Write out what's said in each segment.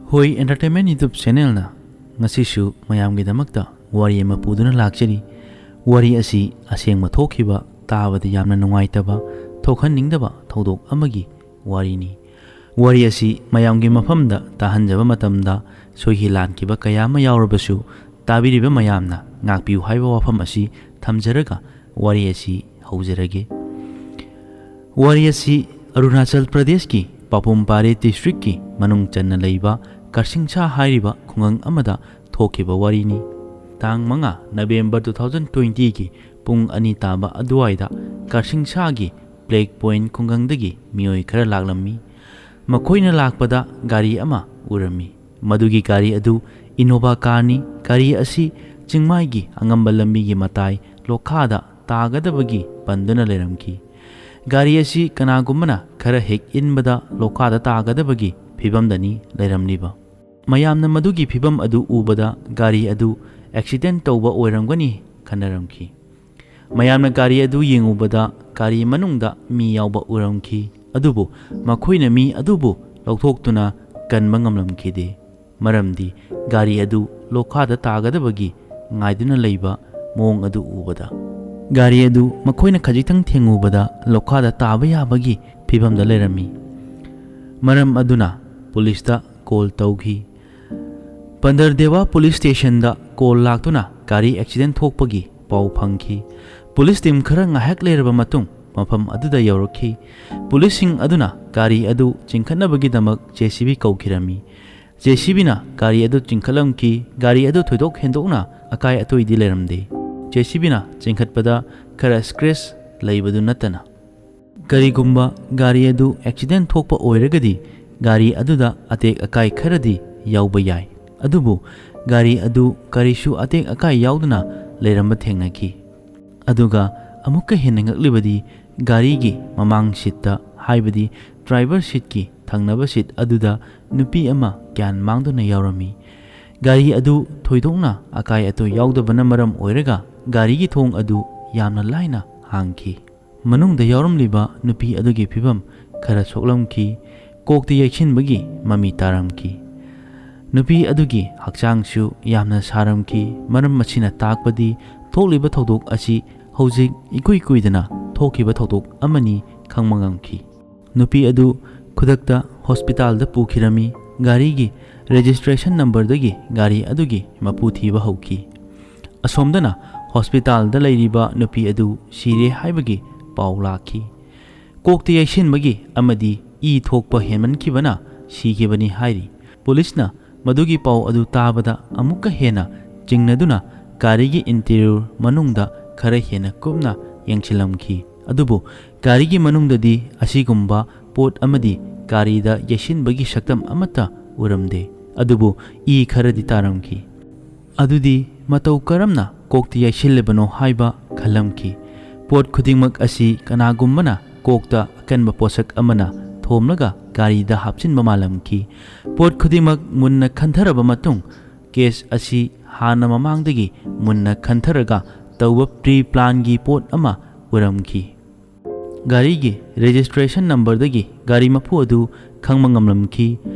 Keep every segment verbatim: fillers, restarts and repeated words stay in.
ꯍꯣꯏ Entertainment YouTube channelꯅ ꯉꯁꯤꯁꯨ ꯃꯌꯥꯝꯒꯤꯗꯃꯛꯇ ꯋꯥꯔꯤ ꯑꯃ ꯄꯨꯗꯨꯅ ꯂꯥꯛꯆꯔꯤ꯫ ꯋꯥꯔꯤ ꯑꯁꯤ ꯑꯁꯦꯡꯕ ꯊꯣꯛꯈꯤꯕ, ꯇꯥꯕꯗ ꯌꯥꯝꯅ ꯅꯨꯡꯉꯥꯏꯇꯕ, ꯊꯣꯛꯍꯟꯅꯤꯡꯗꯕ ꯊꯧꯗꯣꯛ ꯑꯃꯒꯤ ꯋꯥꯔꯤꯅꯤ꯫ ꯋꯥꯔꯤ ꯑꯁꯤ ꯃꯌꯥꯝꯒꯤ ꯃꯐꯝꯗ ꯇꯥꯍꯟꯖꯕ ꯃꯇꯝꯗ ꯁꯣꯏꯈꯤ ꯂꯥꯟꯈꯤꯕ ꯀꯌꯥ ꯑꯃ ꯌꯥꯎꯔꯕꯁꯨ, ꯇꯥꯕꯤꯔꯤꯕ ꯃꯌꯥꯝꯅ ꯉꯥꯛꯄꯤꯌꯨ ꯍꯥꯏꯕ ꯋꯥꯐꯝ ꯑꯁꯤ ꯊꯝꯖꯔꯒ ꯋꯥꯔꯤ ꯑꯁꯤ ꯍꯧꯖꯔꯒꯦ꯫ ꯋꯥꯔꯤ ꯑꯁꯤ ꯑꯔꯨꯅꯥꯆꯜ ꯄ꯭ꯔꯗꯦꯁꯀꯤ ꯄꯥꯄꯨꯝ ꯄꯥꯔꯦ ꯗꯤꯁꯇ꯭ꯔꯤꯛꯀꯤ ꯃꯅꯨꯡ ꯆꯟꯅ ꯂꯩꯕ ꯀꯥꯔꯁꯤꯡꯁꯥ ꯍꯥꯏꯔꯤꯕ ꯈꯨꯡꯒꯪ ꯑꯃꯗ ꯊꯣꯛꯈꯤꯕ ꯋꯥꯔꯤꯅꯤ꯫ ꯇꯥꯡ ꯃꯉꯥ ꯅꯕꯦꯝꯕꯔ two thousand twentyꯒꯤ ꯄꯨꯡ ꯑꯅꯤ ꯇꯥꯕ ꯑꯗꯨꯋꯥꯏꯗ ꯀꯥꯔꯁꯤꯡꯁꯥꯒꯤ ꯕ꯭ꯂꯦꯛ ꯄꯣꯏꯟꯠ ꯈꯨꯡꯒꯪꯗꯒꯤ ꯃꯤꯑꯣꯏ ꯈꯔ ꯂꯥꯛꯂꯝꯃꯤ꯫ ꯃꯈꯣꯏꯅ ꯂꯥꯛꯄꯗ ꯒꯥꯔꯤ ꯑꯃ ꯎꯔꯝꯃꯤ꯫ ꯃꯗꯨꯒꯤ ꯒꯥꯔꯤ ꯑꯗꯨ ꯏꯅꯣꯚꯥ ꯀꯥꯔꯅꯤ꯫ ꯒꯥꯔꯤ ꯑꯁꯤ ꯆꯤꯡꯃꯥꯏꯒꯤ ꯑꯉꯝꯕ ꯂꯝꯕꯤꯒꯤ ꯃꯇꯥꯏ ꯂꯣꯈꯥꯗ ꯇꯥꯒꯗꯕꯒꯤ ꯄꯟꯗꯨꯅ ꯂꯩꯔꯝꯈꯤ꯫ ꯒꯥꯔꯤ ꯑꯁꯤ ꯀꯅꯥꯒꯨꯝꯕꯅ ꯈꯔ ꯍꯦꯛ ꯏꯟꯕꯗ ꯂꯣꯈꯥꯗ ꯇꯥꯒꯗꯕꯒꯤ ꯐꯤꯕꯝꯗꯅꯤ ꯂꯩꯔꯝꯂꯤꯕ꯫ ꯃꯌꯥꯝꯅ ꯃꯗꯨꯒꯤ ꯐꯤꯕꯝ ꯑꯗꯨ ꯎꯕꯗ ꯒꯥꯔꯤ ꯑꯗꯨ ꯑꯦꯛꯁꯤꯗꯦꯟꯠ ꯇꯧꯕ ꯑꯣꯏꯔꯝꯒꯅꯤ ꯈꯟꯅꯔꯝꯈꯤ꯫ ꯃꯌꯥꯝꯅ ꯒꯥꯔꯤ ꯑꯗꯨ ꯌꯦꯡꯉꯨꯕꯗ ꯒꯥꯔꯤ ꯃꯅꯨꯡꯗ ꯃꯤ ꯌꯥꯎꯕ ꯎꯔꯝꯈꯤ, ꯑꯗꯨꯕꯨ ꯃꯈꯣꯏꯅ ꯃꯤ ꯑꯗꯨꯕꯨ ꯂꯧꯊꯣꯛꯇꯨꯅ ꯀꯟꯕ ꯉꯝꯂꯝꯈꯤꯗꯦ, ꯃꯔꯝꯗꯤ ꯒꯥꯔꯤ ꯑꯗꯨ ꯂꯣꯈꯥꯗ ꯇꯥꯒꯗꯕꯒꯤ ꯉꯥꯏꯗꯨꯅ ꯂꯩꯕ ꯃꯑꯣꯡ ꯑꯗꯨ ꯎꯕꯗ꯫ ꯒꯥꯔꯤ ꯑꯗꯨ ꯃꯈꯣꯏꯅ ꯈꯖꯤꯛꯇꯪ ꯊꯦꯡꯉꯨꯕꯗ ꯂꯣꯈꯥꯗ ꯇꯥꯕ ꯌꯥꯕꯒꯤ ꯐꯤꯕꯝꯗ ꯂꯩꯔꯝꯃꯤ꯫ ꯃꯔꯝ ꯑꯗꯨꯅ ꯄꯨꯂꯤꯁꯇ ꯀꯣꯜ ꯇꯧꯈꯤ꯫ ꯄꯟꯗꯔꯗꯦꯋꯥ ꯄꯨꯂꯤꯁ ꯁ꯭ꯇꯦꯁꯟꯗ ꯀꯣꯜ ꯂꯥꯛꯇꯨꯅ ꯒꯥꯔꯤ ꯑꯦꯛꯁꯤꯗꯦꯟꯠ ꯊꯣꯛꯄꯒꯤ ꯄꯥꯎ ꯐꯪꯈꯤ꯫ ꯄꯨꯂꯤꯁ ꯇꯤꯝ ꯈꯔ ꯉꯥꯏꯍꯥꯛ ꯂꯩꯔꯕ ꯃꯇꯨꯡ ꯃꯐꯝ ꯑꯗꯨꯗ ꯌꯧꯔꯛꯈꯤ꯫ ꯄꯨꯂꯤꯁꯁꯤꯡ ꯑꯗꯨꯅ ꯒꯥꯔꯤ ꯑꯗꯨ ꯆꯤꯡꯈꯠꯅꯕꯒꯤꯗꯃꯛ JCB ꯀꯧꯈꯤꯔꯝꯃꯤ꯫ JCBꯅ ꯒꯥꯔꯤ ꯑꯗꯨ ꯆꯤꯡꯈꯠꯂꯝꯈꯤ꯫ ꯒꯥꯔꯤ ꯑꯗꯨ ꯊꯣꯏꯗꯣꯛ ꯍꯦꯟꯗꯣꯛꯅ ꯑꯀꯥꯏ ꯑꯇꯣꯏꯗꯤ ꯂꯩꯔꯝꯗꯦ꯫ JCBꯅ ꯆꯤꯡꯈꯠꯄꯗ ꯈꯔ ꯁ꯭ꯀ꯭ꯔꯦꯆ ꯂꯩꯕꯗꯨ ꯅꯠꯇꯅ꯫ ꯀꯔꯤꯒꯨꯝꯕ ꯒꯥꯔꯤ ꯑꯗꯨ ꯑꯦꯛꯁꯤꯗꯦꯟꯠ ꯊꯣꯛꯄ ꯑꯣꯏꯔꯒꯗꯤ ꯒꯥꯔꯤ ꯑꯗꯨꯗ ꯑꯇꯦꯛ ꯑꯀꯥꯏ ꯈꯔꯗꯤ ꯌꯥꯎꯕ ꯌꯥꯏ, ꯑꯗꯨꯕꯨ ꯒꯥꯔꯤ ꯑꯗꯨ ꯀꯔꯤꯁꯨ ꯑꯇꯦꯛ ꯑꯀꯥꯏ ꯌꯥꯎꯗꯅ ꯂꯩꯔꯝꯕ ꯊꯦꯡꯅꯈꯤ꯫ ꯑꯗꯨꯒ ꯑꯃꯨꯛꯀ ꯍꯦꯟꯅ ꯉꯛꯂꯤꯕꯗꯤ ꯒꯥꯔꯤꯒꯤ ꯃꯃꯥꯡ ꯁꯤꯠꯇ, ꯍꯥꯏꯕꯗꯤ ꯗ꯭ꯔꯥꯏꯚꯔ ꯁꯤꯠꯀꯤ ꯊꯪꯅꯕ ꯁꯤꯠ ꯑꯗꯨꯗ ꯅꯨꯄꯤ ꯑꯃ ꯒ꯭ꯌꯥꯟ ꯃꯥꯡꯗꯨꯅ ꯌꯥꯎꯔꯝꯃꯤ꯫ ꯒꯥꯔꯤ ꯑꯗꯨ ꯊꯣꯏꯗꯣꯛꯅ ꯑꯀꯥꯏ ꯑꯇꯣꯏ ꯌꯥꯎꯗꯕꯅ ꯃꯔꯝ ꯑꯣꯏꯔꯒ ꯒꯥꯔꯤꯒꯤ ꯊꯣꯡ ꯑꯗꯨ ꯌꯥꯝꯅ ꯂꯥꯏꯅ ꯍꯥꯡꯈꯤ꯫ ꯃꯅꯨꯡꯗ ꯌꯥꯎꯔꯝꯂꯤꯕ ꯅꯨꯄꯤ ꯑꯗꯨꯒꯤ ꯐꯤꯕꯝ ꯈꯔ ꯁꯣꯛꯂꯝꯈꯤ꯫ ꯀꯣꯛꯇ ꯌꯩꯁꯤꯟꯕꯒꯤ ꯃꯃꯤ ꯇꯥꯔꯝꯈꯤ꯫ ꯅꯨꯄꯤ ꯑꯗꯨꯒꯤ ꯍꯛꯆꯥꯡꯁꯨ ꯌꯥꯝꯅ ꯁꯥꯔꯝꯈꯤ꯫ ꯃꯔꯝ ꯑꯁꯤꯅ ꯇꯥꯛꯄꯗꯤ ꯊꯣꯛꯂꯤꯕ ꯊꯧꯗꯣꯛ ꯑꯁꯤ ꯍꯧꯖꯤꯛ ꯏꯀꯨꯏ ꯀꯨꯏꯗꯅ ꯊꯣꯛꯈꯤꯕ ꯊꯧꯗꯣꯛ ꯑꯃꯅꯤ ꯈꯪꯕ ꯉꯝꯈꯤ꯫ ꯅꯨꯄꯤ ꯑꯗꯨ ꯈꯨꯗꯛꯇ ꯍꯣꯁꯄꯤꯇꯥꯜꯗ ꯄꯨꯈꯤꯔꯝꯃꯤ꯫ ꯒꯥꯔꯤꯒꯤ ꯔꯦꯖꯤꯁꯇ꯭ꯔꯦꯁꯟ ꯅꯝꯕꯔꯗꯒꯤ ꯒꯥꯔꯤ ꯑꯗꯨꯒꯤ ꯃꯄꯨ ꯊꯤꯕ ꯍꯧꯈꯤ꯫ ꯑꯁꯣꯝꯗꯅ ꯍꯣꯁꯄꯤꯇꯥꯜꯗ ꯂꯩꯔꯤꯕ ꯅꯨꯄꯤ ꯑꯗꯨ ꯁꯤꯔꯦ ꯍꯥꯏꯕꯒꯤ ꯄꯥꯎ ꯂꯥꯛꯈꯤ꯫ ꯀꯣꯛꯇ ꯌꯩꯁꯤꯟꯕꯒꯤ ꯑꯃꯗꯤ ꯏ ꯊꯣꯛꯄ ꯍꯦꯟꯃꯟꯈꯤꯕꯅ ꯁꯤꯈꯤꯕꯅꯤ ꯍꯥꯏꯔꯤ꯫ ꯄꯨꯂꯤꯁꯅ ꯃꯗꯨꯒꯤ ꯄꯥꯎ ꯑꯗꯨ ꯇꯥꯕꯗ ꯑꯃꯨꯛꯀ ꯍꯦꯟꯅ ꯆꯤꯡꯅꯗꯨꯅ ꯒꯥꯔꯤꯒꯤ ꯏꯟꯇꯤꯔꯤꯌꯔ ꯃꯅꯨꯡꯗ ꯈꯔ ꯍꯦꯟꯅ ꯀꯨꯞꯅ ꯌꯦꯡꯁꯤꯜꯂꯝꯈꯤ꯫ ꯑꯗꯨꯕꯨ ꯒꯥꯔꯤꯒꯤ ꯃꯅꯨꯡꯗꯗꯤ ꯑꯁꯤꯒꯨꯝꯕ ꯄꯣꯠ ꯑꯃꯗꯤ ꯒꯥꯔꯤꯗ ꯌꯩꯁꯤꯟꯕꯒꯤ ꯁꯛꯇꯝ ꯑꯃꯠꯇ ꯎꯔꯝꯗꯦ꯫ ꯑꯗꯨꯕꯨ ꯏ ꯈꯔꯗꯤ ꯇꯥꯔꯝꯈꯤ꯫ ꯑꯗꯨꯗꯤ ꯃꯇꯧ ꯀꯔꯝꯅ ꯀꯣꯛꯇ ꯌꯩꯁꯤꯜꯂꯤꯕꯅꯣ ꯍꯥꯏꯕ ꯈꯜꯂꯝꯈꯤ꯫ ꯄꯣꯠ ꯈꯨꯗꯤꯡꯃꯛ ꯑꯁꯤ ꯀꯅꯥꯒꯨꯝꯕꯅ ꯀꯣꯛꯇ ꯑꯀꯟꯕ ꯄꯣꯠꯁꯛ ꯑꯃꯅ ꯊꯣꯝꯂꯒ ꯒꯥꯔꯤꯗ ꯍꯥꯞꯆꯤꯟꯕ ꯃꯥꯜꯂꯝꯈꯤ꯫ ꯄꯣꯠ ꯈꯨꯗꯤꯡꯃꯛ ꯃꯨꯟꯅ ꯈꯟꯊꯔꯕ ꯃꯇꯨꯡ, ꯀꯦꯁ ꯑꯁꯤ ꯍꯥꯟꯅ ꯃꯃꯥꯡꯗꯒꯤ ꯃꯨꯟꯅ ꯈꯟꯊꯔꯒ ꯇꯧꯕ ꯄ꯭ꯔꯤ ꯄ꯭ꯂꯥꯟꯒꯤ ꯄꯣꯠ ꯑꯃ ꯎꯔꯝꯈꯤ꯫ ꯒꯥꯔꯤꯒꯤ ꯔꯦꯖꯤꯁꯇ꯭ꯔꯦꯁꯟ ꯅꯝꯕꯔꯗꯒꯤ ꯒꯥꯔꯤ ꯃꯄꯨ ꯑꯗꯨ ꯈꯪꯕ ꯉꯝꯂꯝꯈꯤ꯫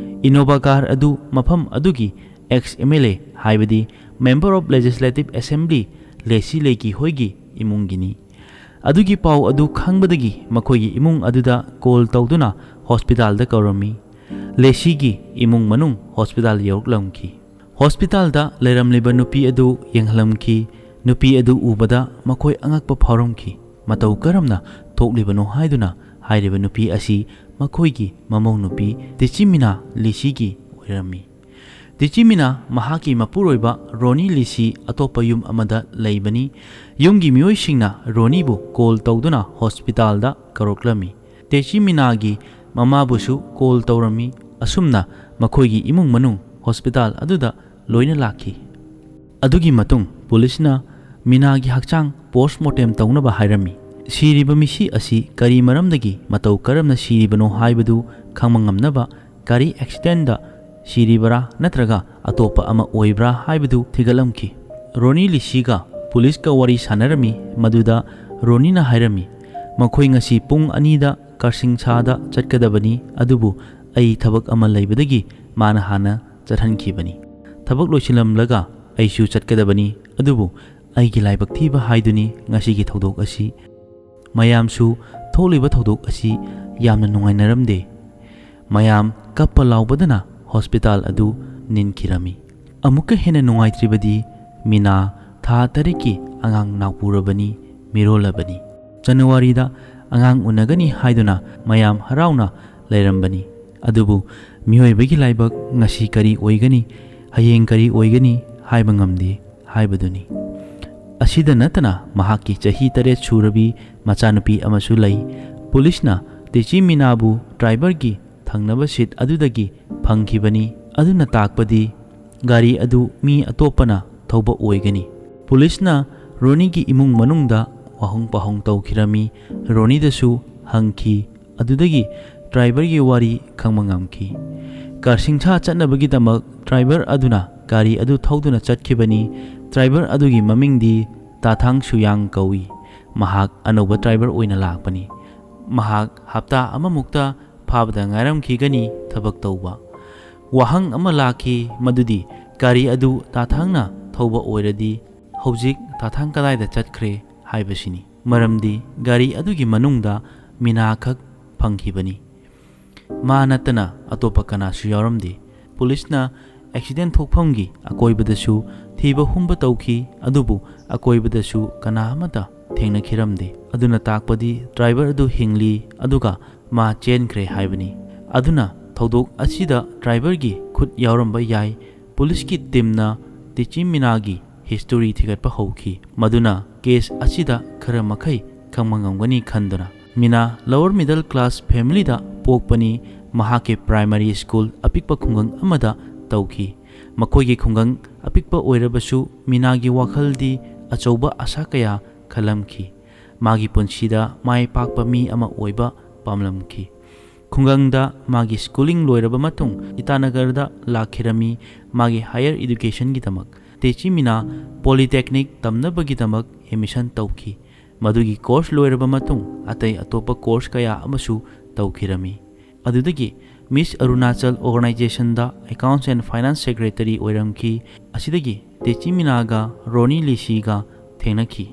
ꯏꯅꯣꯚꯥ ꯀꯥꯔ ꯑꯗꯨ ꯃꯐꯝ ꯑꯗꯨꯒꯤ ꯑꯦꯛꯁ ꯑꯦꯝ ꯑꯦꯜ ꯑꯦ, ꯍꯥꯏꯕꯗꯤ Member of Legislative Assembly, ꯂꯦꯁꯤ ꯂꯩꯀꯤ ꯍꯣꯏꯒꯤ ꯏꯃꯨꯡꯒꯤꯅꯤ꯫ ꯑꯗꯨꯒꯤ ꯄꯥꯎ ꯑꯗꯨ ꯈꯪꯕꯗꯒꯤ ꯃꯈꯣꯏꯒꯤ ꯏꯃꯨꯡ ꯑꯗꯨꯗ ꯀꯣꯜ ꯇꯧꯗꯨꯅ ꯍꯣꯁꯄꯤꯇꯥꯜꯗ ꯀꯧꯔꯝꯃꯤ꯫ ꯂꯦꯁꯤꯒꯤ ꯏꯃꯨꯡ ꯃꯅꯨꯡ ꯍꯣꯁꯄꯤꯇꯥꯜ ꯌꯧꯔꯛꯂꯝꯈꯤ꯫ ꯍꯣꯁꯄꯤꯇꯥꯜꯗ ꯂꯩꯔꯝꯂꯤꯕ ꯅꯨꯄꯤ ꯑꯗꯨ ꯌꯦꯡꯍꯜꯂꯝꯈꯤ꯫ ꯅꯨꯄꯤ ꯑꯗꯨ ꯎꯕꯗ ꯃꯈꯣꯏ ꯑꯉꯛꯄ ꯐꯥꯎꯔꯝꯈꯤ꯫ ꯃꯇꯧ ꯀꯔꯝꯅ ꯊꯣꯛꯂꯤꯕꯅꯣ ꯍꯥꯏꯗꯨꯅ ꯍꯥꯏꯔꯤꯕ ꯅꯨꯄꯤ ꯑꯁꯤ ꯃꯈꯣꯏꯒꯤ ꯃꯃꯧ ꯅꯨꯄꯤ ꯇꯦꯆꯤꯃꯤꯅꯥ ꯂꯤꯁꯤꯒꯤ ꯑꯣꯏꯔꯝꯃꯤ꯫ ꯇꯦꯆꯤꯃꯤꯅꯥ ꯃꯍꯥꯛꯀꯤ ꯃꯄꯨꯔꯣꯏꯕ ꯔꯣꯅꯤ ꯂꯤꯁꯤ ꯑꯇꯣꯞꯄ ꯌꯨꯝ ꯑꯃꯗ ꯂꯩꯕꯅꯤ꯫ ꯌꯨꯝꯒꯤ ꯃꯤꯑꯣꯏꯁꯤꯡꯅ ꯔꯣꯅꯤꯕꯨ ꯀꯣꯜ ꯇꯧꯗꯨꯅ ꯍꯣꯁꯄꯤꯇꯥꯜꯗ ꯀꯧꯔꯛꯂꯝꯃꯤ꯫ ꯇꯦꯆꯤꯃꯤꯅꯥꯒꯤ ꯃꯃꯥꯕꯨꯁꯨ ꯀꯣꯜ ꯇꯧꯔꯝꯃꯤ꯫ ꯑꯁꯨꯝꯅ ꯃꯈꯣꯏꯒꯤ ꯏꯃꯨꯡ ꯃꯅꯨꯡ ꯍꯣꯁꯄꯤꯇꯥꯜ ꯑꯗꯨꯗ ꯂꯣꯏꯅ ꯂꯥꯛꯈꯤ꯫ ꯑꯗꯨꯒꯤ ꯃꯇꯨꯡ ꯄꯨꯂꯤꯁꯅ ꯃꯤꯅꯥꯒꯤ ꯍꯛꯆꯥꯡ ꯄꯣꯁꯃꯣꯔꯇꯦꯝ ꯇꯧꯅꯕ ꯍꯥꯏꯔꯝꯃꯤ꯫ ꯁꯤꯔꯤꯕ ꯃꯤꯁꯤ ꯑꯁꯤ ꯀꯔꯤ ꯃꯔꯝꯗꯒꯤ ꯃꯇꯧ ꯀꯔꯝꯅ ꯁꯤꯔꯤꯕꯅꯣ ꯍꯥꯏꯕꯗꯨ ꯈꯪꯕ ꯉꯝꯅꯕ ꯒꯥꯔꯤ ꯑꯦꯛꯁꯤꯗꯦꯟꯗ ꯁꯤꯔꯤꯕꯔꯥ ꯅꯠꯇ꯭ꯔꯒ ꯑꯇꯣꯞꯄ ꯑꯃ ꯑꯣꯏꯕ꯭ꯔꯥ ꯍꯥꯏꯕꯗꯨ ꯊꯤꯒꯠꯂꯝꯈꯤ꯫ ꯔꯣꯅꯤ ꯂꯤꯁꯤꯒ ꯄꯨꯂꯤꯁꯀ ꯋꯥꯔꯤ ꯁꯥꯟꯅꯔꯝꯃꯤ꯫ ꯃꯗꯨꯗ ꯔꯣꯅꯤꯅ ꯍꯥꯏꯔꯝꯃꯤ, "ꯃꯈꯣꯏ ꯉꯁꯤ ꯄꯨꯡ ꯑꯅꯤꯗ ꯀꯥꯔꯁꯤꯡꯁꯥꯗ ꯆꯠꯀꯗꯕꯅꯤ, ꯑꯗꯨꯕꯨ ꯑꯩ ꯊꯕꯛ ꯑꯃ ꯂꯩꯕꯗꯒꯤ ꯃꯥꯅ ꯍꯥꯟꯅ ꯆꯠꯍꯟꯈꯤꯕꯅꯤ꯫ ꯊꯕꯛ ꯂꯣꯏꯁꯤꯜꯂꯝꯂꯒ ꯑꯩꯁꯨ ꯆꯠꯀꯗꯕꯅꯤ, ꯑꯗꯨꯕꯨ ꯑꯩꯒꯤ ꯂꯥꯏꯕꯛ ꯊꯤꯕ ꯍꯥꯏꯗꯨꯅꯤ ꯉꯁꯤꯒꯤ ꯊꯧꯗꯣꯛ ꯑꯁꯤ꯫ ꯃꯌꯥꯝꯁꯨ ꯊꯣꯛꯂꯤꯕ ꯊꯧꯗꯣꯛ ꯑꯁꯤ ꯌꯥꯝꯅ ꯅꯨꯡꯉꯥꯏꯅꯔꯝꯗꯦ꯫ ꯃꯌꯥꯝ ꯀꯞꯄ ꯂꯥꯎꯕꯗꯅ ꯍꯣꯁꯄꯤꯇꯥꯜ ꯑꯗꯨ ꯅꯤꯟꯈꯤꯔꯝꯃꯤ꯫ ꯑꯃꯨꯛꯀ ꯍꯦꯟꯅ ꯅꯨꯡꯉꯥꯏꯇ꯭ꯔꯤꯕꯗꯤ ꯃꯤꯅꯥ ꯊꯥ ꯇꯔꯦꯠꯀꯤ ꯑꯉꯥꯡ ꯅꯥꯎꯄꯨꯔꯕꯅꯤ, ꯃꯤꯔꯣꯜꯂꯕꯅꯤ꯫ ꯖꯅꯋꯥꯔꯤꯗ ꯑꯉꯥꯡ ꯎꯅꯒꯅꯤ ꯍꯥꯏꯗꯨꯅ ꯃꯌꯥꯝ ꯍꯔꯥꯎꯅ ꯂꯩꯔꯝꯕꯅꯤ꯫ ꯑꯗꯨꯕꯨ ꯃꯤꯑꯣꯏꯕꯒꯤ ꯂꯥꯏꯕꯛ ꯉꯁꯤ ꯀꯔꯤ ꯑꯣꯏꯒꯅꯤ, ꯍꯌꯦꯡ ꯀꯔꯤ ꯑꯣꯏꯒꯅꯤ ꯍꯥꯏꯕ ꯉꯝꯗꯦ ꯍꯥꯏꯕꯗꯨꯅꯤ꯫ ꯑꯁꯤꯗ ꯅꯠꯇꯅ ꯃꯍꯥꯛꯀꯤ ꯆꯍꯤ ꯇꯔꯦꯠ ꯁꯨꯔꯕꯤ ꯃꯆꯥꯅꯨꯄꯤ ꯑꯃꯁꯨ ꯂꯩ꯫ ꯄꯨꯂꯤꯁꯅ ꯇꯦꯆꯤ ꯃꯤꯅꯥꯕꯨ ꯗ꯭ꯔꯥꯏꯚꯔꯒꯤ ꯊꯪꯅꯕ ꯁꯤꯠ ꯑꯗꯨꯗꯒꯤ ꯐꯪꯈꯤꯕꯅꯤ꯫ ꯑꯗꯨꯅ ꯇꯥꯛꯄꯗꯤ ꯒꯥꯔꯤ ꯑꯗꯨ ꯃꯤ ꯑꯇꯣꯞꯄꯅ ꯊꯧꯕ ꯑꯣꯏꯒꯅꯤ꯫ ꯄꯨꯂꯤꯁꯅ ꯔꯣꯅꯤꯒꯤ ꯏꯃꯨꯡ ꯃꯅꯨꯡꯗ ꯋꯥꯍꯪ ꯄꯥꯎꯍꯪ ꯇꯧꯈꯤꯔꯝꯃꯤ꯫ ꯔꯣꯅꯤꯗꯁꯨ ꯍꯪꯈꯤ꯫ ꯑꯗꯨꯗꯒꯤ ꯗ꯭ꯔꯥꯏꯚꯔꯒꯤ ꯋꯥꯔꯤ ꯈꯪꯕ ꯉꯝꯈꯤ꯫ ꯀꯥꯔꯁꯤꯡꯁꯥ ꯆꯠꯅꯕꯒꯤꯗꯃꯛ ꯗ꯭ꯔꯥꯏꯚꯔ ꯑꯗꯨꯅ ꯒꯥꯔꯤ ꯑꯗꯨ ꯊꯧꯗꯨꯅ ꯆꯠꯈꯤꯕꯅꯤ꯫ ꯗ꯭ꯔꯥꯏꯚꯔ ꯑꯗꯨꯒꯤ ꯃꯃꯤꯡꯗꯤ ꯇꯥꯊꯥꯡ ꯁꯨꯌꯥꯡ ꯀꯧꯏ꯫ ꯃꯍꯥꯛ ꯑꯅꯧꯕ ꯗ꯭ꯔꯥꯏꯚꯔ ꯑꯣꯏꯅ ꯂꯥꯛꯄꯅꯤ꯫ ꯃꯍꯥꯛ ꯍꯞꯇꯥ ꯑꯃꯃꯨꯛꯇ ꯐꯥꯕꯗ ꯉꯥꯏꯔꯝꯈꯤꯒꯅꯤ ꯊꯕꯛ ꯇꯧꯕ꯫ ꯋꯥꯍꯪ ꯑꯃ ꯂꯥꯛꯈꯤ, ꯃꯗꯨꯗꯤ ꯒꯥꯔꯤ ꯑꯗꯨ ꯇꯥꯊꯥꯡꯅ ꯊꯧꯕ ꯑꯣꯏꯔꯗꯤ ꯍꯧꯖꯤꯛ ꯇꯥꯊꯥꯡ ꯀꯗꯥꯏꯗ ꯆꯠꯈ꯭ꯔꯦ ꯍꯥꯏꯕꯁꯤꯅꯤ꯫ ꯃꯔꯝꯗꯤ ꯒꯥꯔꯤ ꯑꯗꯨꯒꯤ ꯃꯅꯨꯡꯗ ꯃꯤꯅꯥ ꯈꯛ ꯐꯪꯈꯤꯕꯅꯤ꯫ ꯃꯥ ꯅꯠꯇꯅ ꯑꯇꯣꯞꯄ ꯀꯅꯥꯁꯨ ꯌꯥꯎꯔꯝꯗꯦ꯫ ꯄꯨꯂꯤꯁꯅ ꯑꯦꯛꯁꯤꯗꯦꯟ ꯊꯣꯛꯐꯝꯒꯤ ꯑꯀꯣꯏꯕꯗꯁꯨ ꯊꯤꯕ ꯍꯨꯝꯕ ꯇꯧꯈꯤ, ꯑꯗꯨꯕꯨ ꯑꯀꯣꯏꯕꯗꯁꯨ ꯀꯅꯥ ꯑꯃꯠꯇ ꯊꯦꯡꯅꯈꯤꯔꯝꯗꯦ꯫ ꯑꯗꯨꯅ ꯇꯥꯛꯄꯗꯤ ꯗ꯭ꯔꯥꯏꯚꯔ ꯑꯗꯨ ꯍꯤꯡꯂꯤ, ꯑꯗꯨꯒ ꯃꯥ ꯆꯦꯟꯈ꯭ꯔꯦ ꯍꯥꯏꯕꯅꯤ꯫ ꯑꯗꯨꯅ ꯊꯧꯗꯣꯛ ꯑꯁꯤꯗ ꯗ꯭ꯔꯥꯏꯚꯔꯒꯤ ꯈꯨꯠ ꯌꯥꯎꯔꯝꯕ ꯌꯥꯏ꯫ ꯄꯨꯂꯤꯁꯀꯤ ꯇꯤꯝꯅ ꯇꯤꯆꯤ ꯃꯤꯅꯥꯒꯤ ꯍꯤꯁꯇꯣꯔꯤ ꯊꯤꯒꯠꯄ ꯍꯧꯈꯤ, ꯃꯗꯨꯅ ꯀꯦꯁ ꯑꯁꯤꯗ ꯈꯔ ꯃꯈꯩ ꯈꯪꯕ ꯉꯝꯒꯅꯤ ꯈꯟꯗꯨꯅ꯫ ꯃꯤꯅꯥ ꯂꯋꯔ ꯃꯤꯗꯜ ꯀ꯭ꯂꯥꯁ ꯐꯦꯃꯤꯂꯤꯗ ꯄꯣꯛꯄꯅꯤ꯫ ꯃꯍꯥꯛꯀꯤ ꯄ꯭ꯔꯥꯏꯃꯔꯤ ꯁ꯭ꯀꯨꯜ ꯑꯄꯤꯛꯄ ꯈꯨꯡꯒꯪ ꯑꯃꯗ ꯇꯧꯈꯤ꯫ ꯃꯈꯣꯏꯒꯤ ꯈꯨꯡꯒꯪ ꯑꯄꯤꯛꯄ ꯑꯣꯏꯔꯕꯁꯨ ꯃꯤꯅꯥꯒꯤ ꯋꯥꯈꯜꯗꯤ ꯑꯆꯧꯕ ꯑꯁꯥ ꯀꯌꯥ ꯈꯜꯂꯝꯈꯤ꯫ ꯃꯥꯒꯤ ꯄꯨꯟꯁꯤꯗ ꯃꯥꯏ ꯄꯥꯛꯄ ꯃꯤ ꯑꯃ ꯑꯣꯏꯕ ꯄꯥꯝꯂꯝꯈꯤ꯫ ꯈꯨꯡꯒꯪꯗ ꯃꯥꯒꯤ ꯁ꯭ꯀꯨꯂꯤꯡ ꯂꯣꯏꯔꯕ ꯃꯇꯨꯡ ꯏꯇꯥꯅꯒꯔꯗ ꯂꯥꯛꯈꯤꯔꯝꯃꯤ꯫ ꯃꯥꯒꯤ ꯍꯥꯌꯔ ꯏꯗꯨꯀꯦꯁꯟꯒꯤꯗꯃꯛ ꯇꯦꯆꯤ ꯃꯤꯅꯥ ꯄꯣꯂꯤꯇꯦꯛꯅꯤꯛ ꯇꯝꯅꯕꯒꯤꯗꯃꯛ ꯑꯦꯗꯃꯤꯁꯟ ꯇꯧꯈꯤ꯫ ꯃꯗꯨꯒꯤ ꯀꯣꯔꯁ ꯂꯣꯏꯔꯕ ꯃꯇꯨꯡ ꯑꯇꯩ ꯑꯇꯣꯞꯄ ꯀꯣꯔꯁ ꯀꯌꯥ ꯑꯃꯁꯨ ꯇꯧꯈꯤꯔꯝꯃꯤ꯫ ꯑꯗꯨꯗꯒꯤ Miss Arunachal Organizationꯗ Accounts and Finance Secretary ꯑꯣꯏꯔꯝꯈꯤ꯫ ꯑꯁꯤꯗꯒꯤ ꯇꯦꯆꯤ ꯃꯤꯅꯥꯒ ꯔꯣꯅꯤ ꯂꯤꯁꯤꯒ ꯊꯦꯡꯅꯈꯤ꯫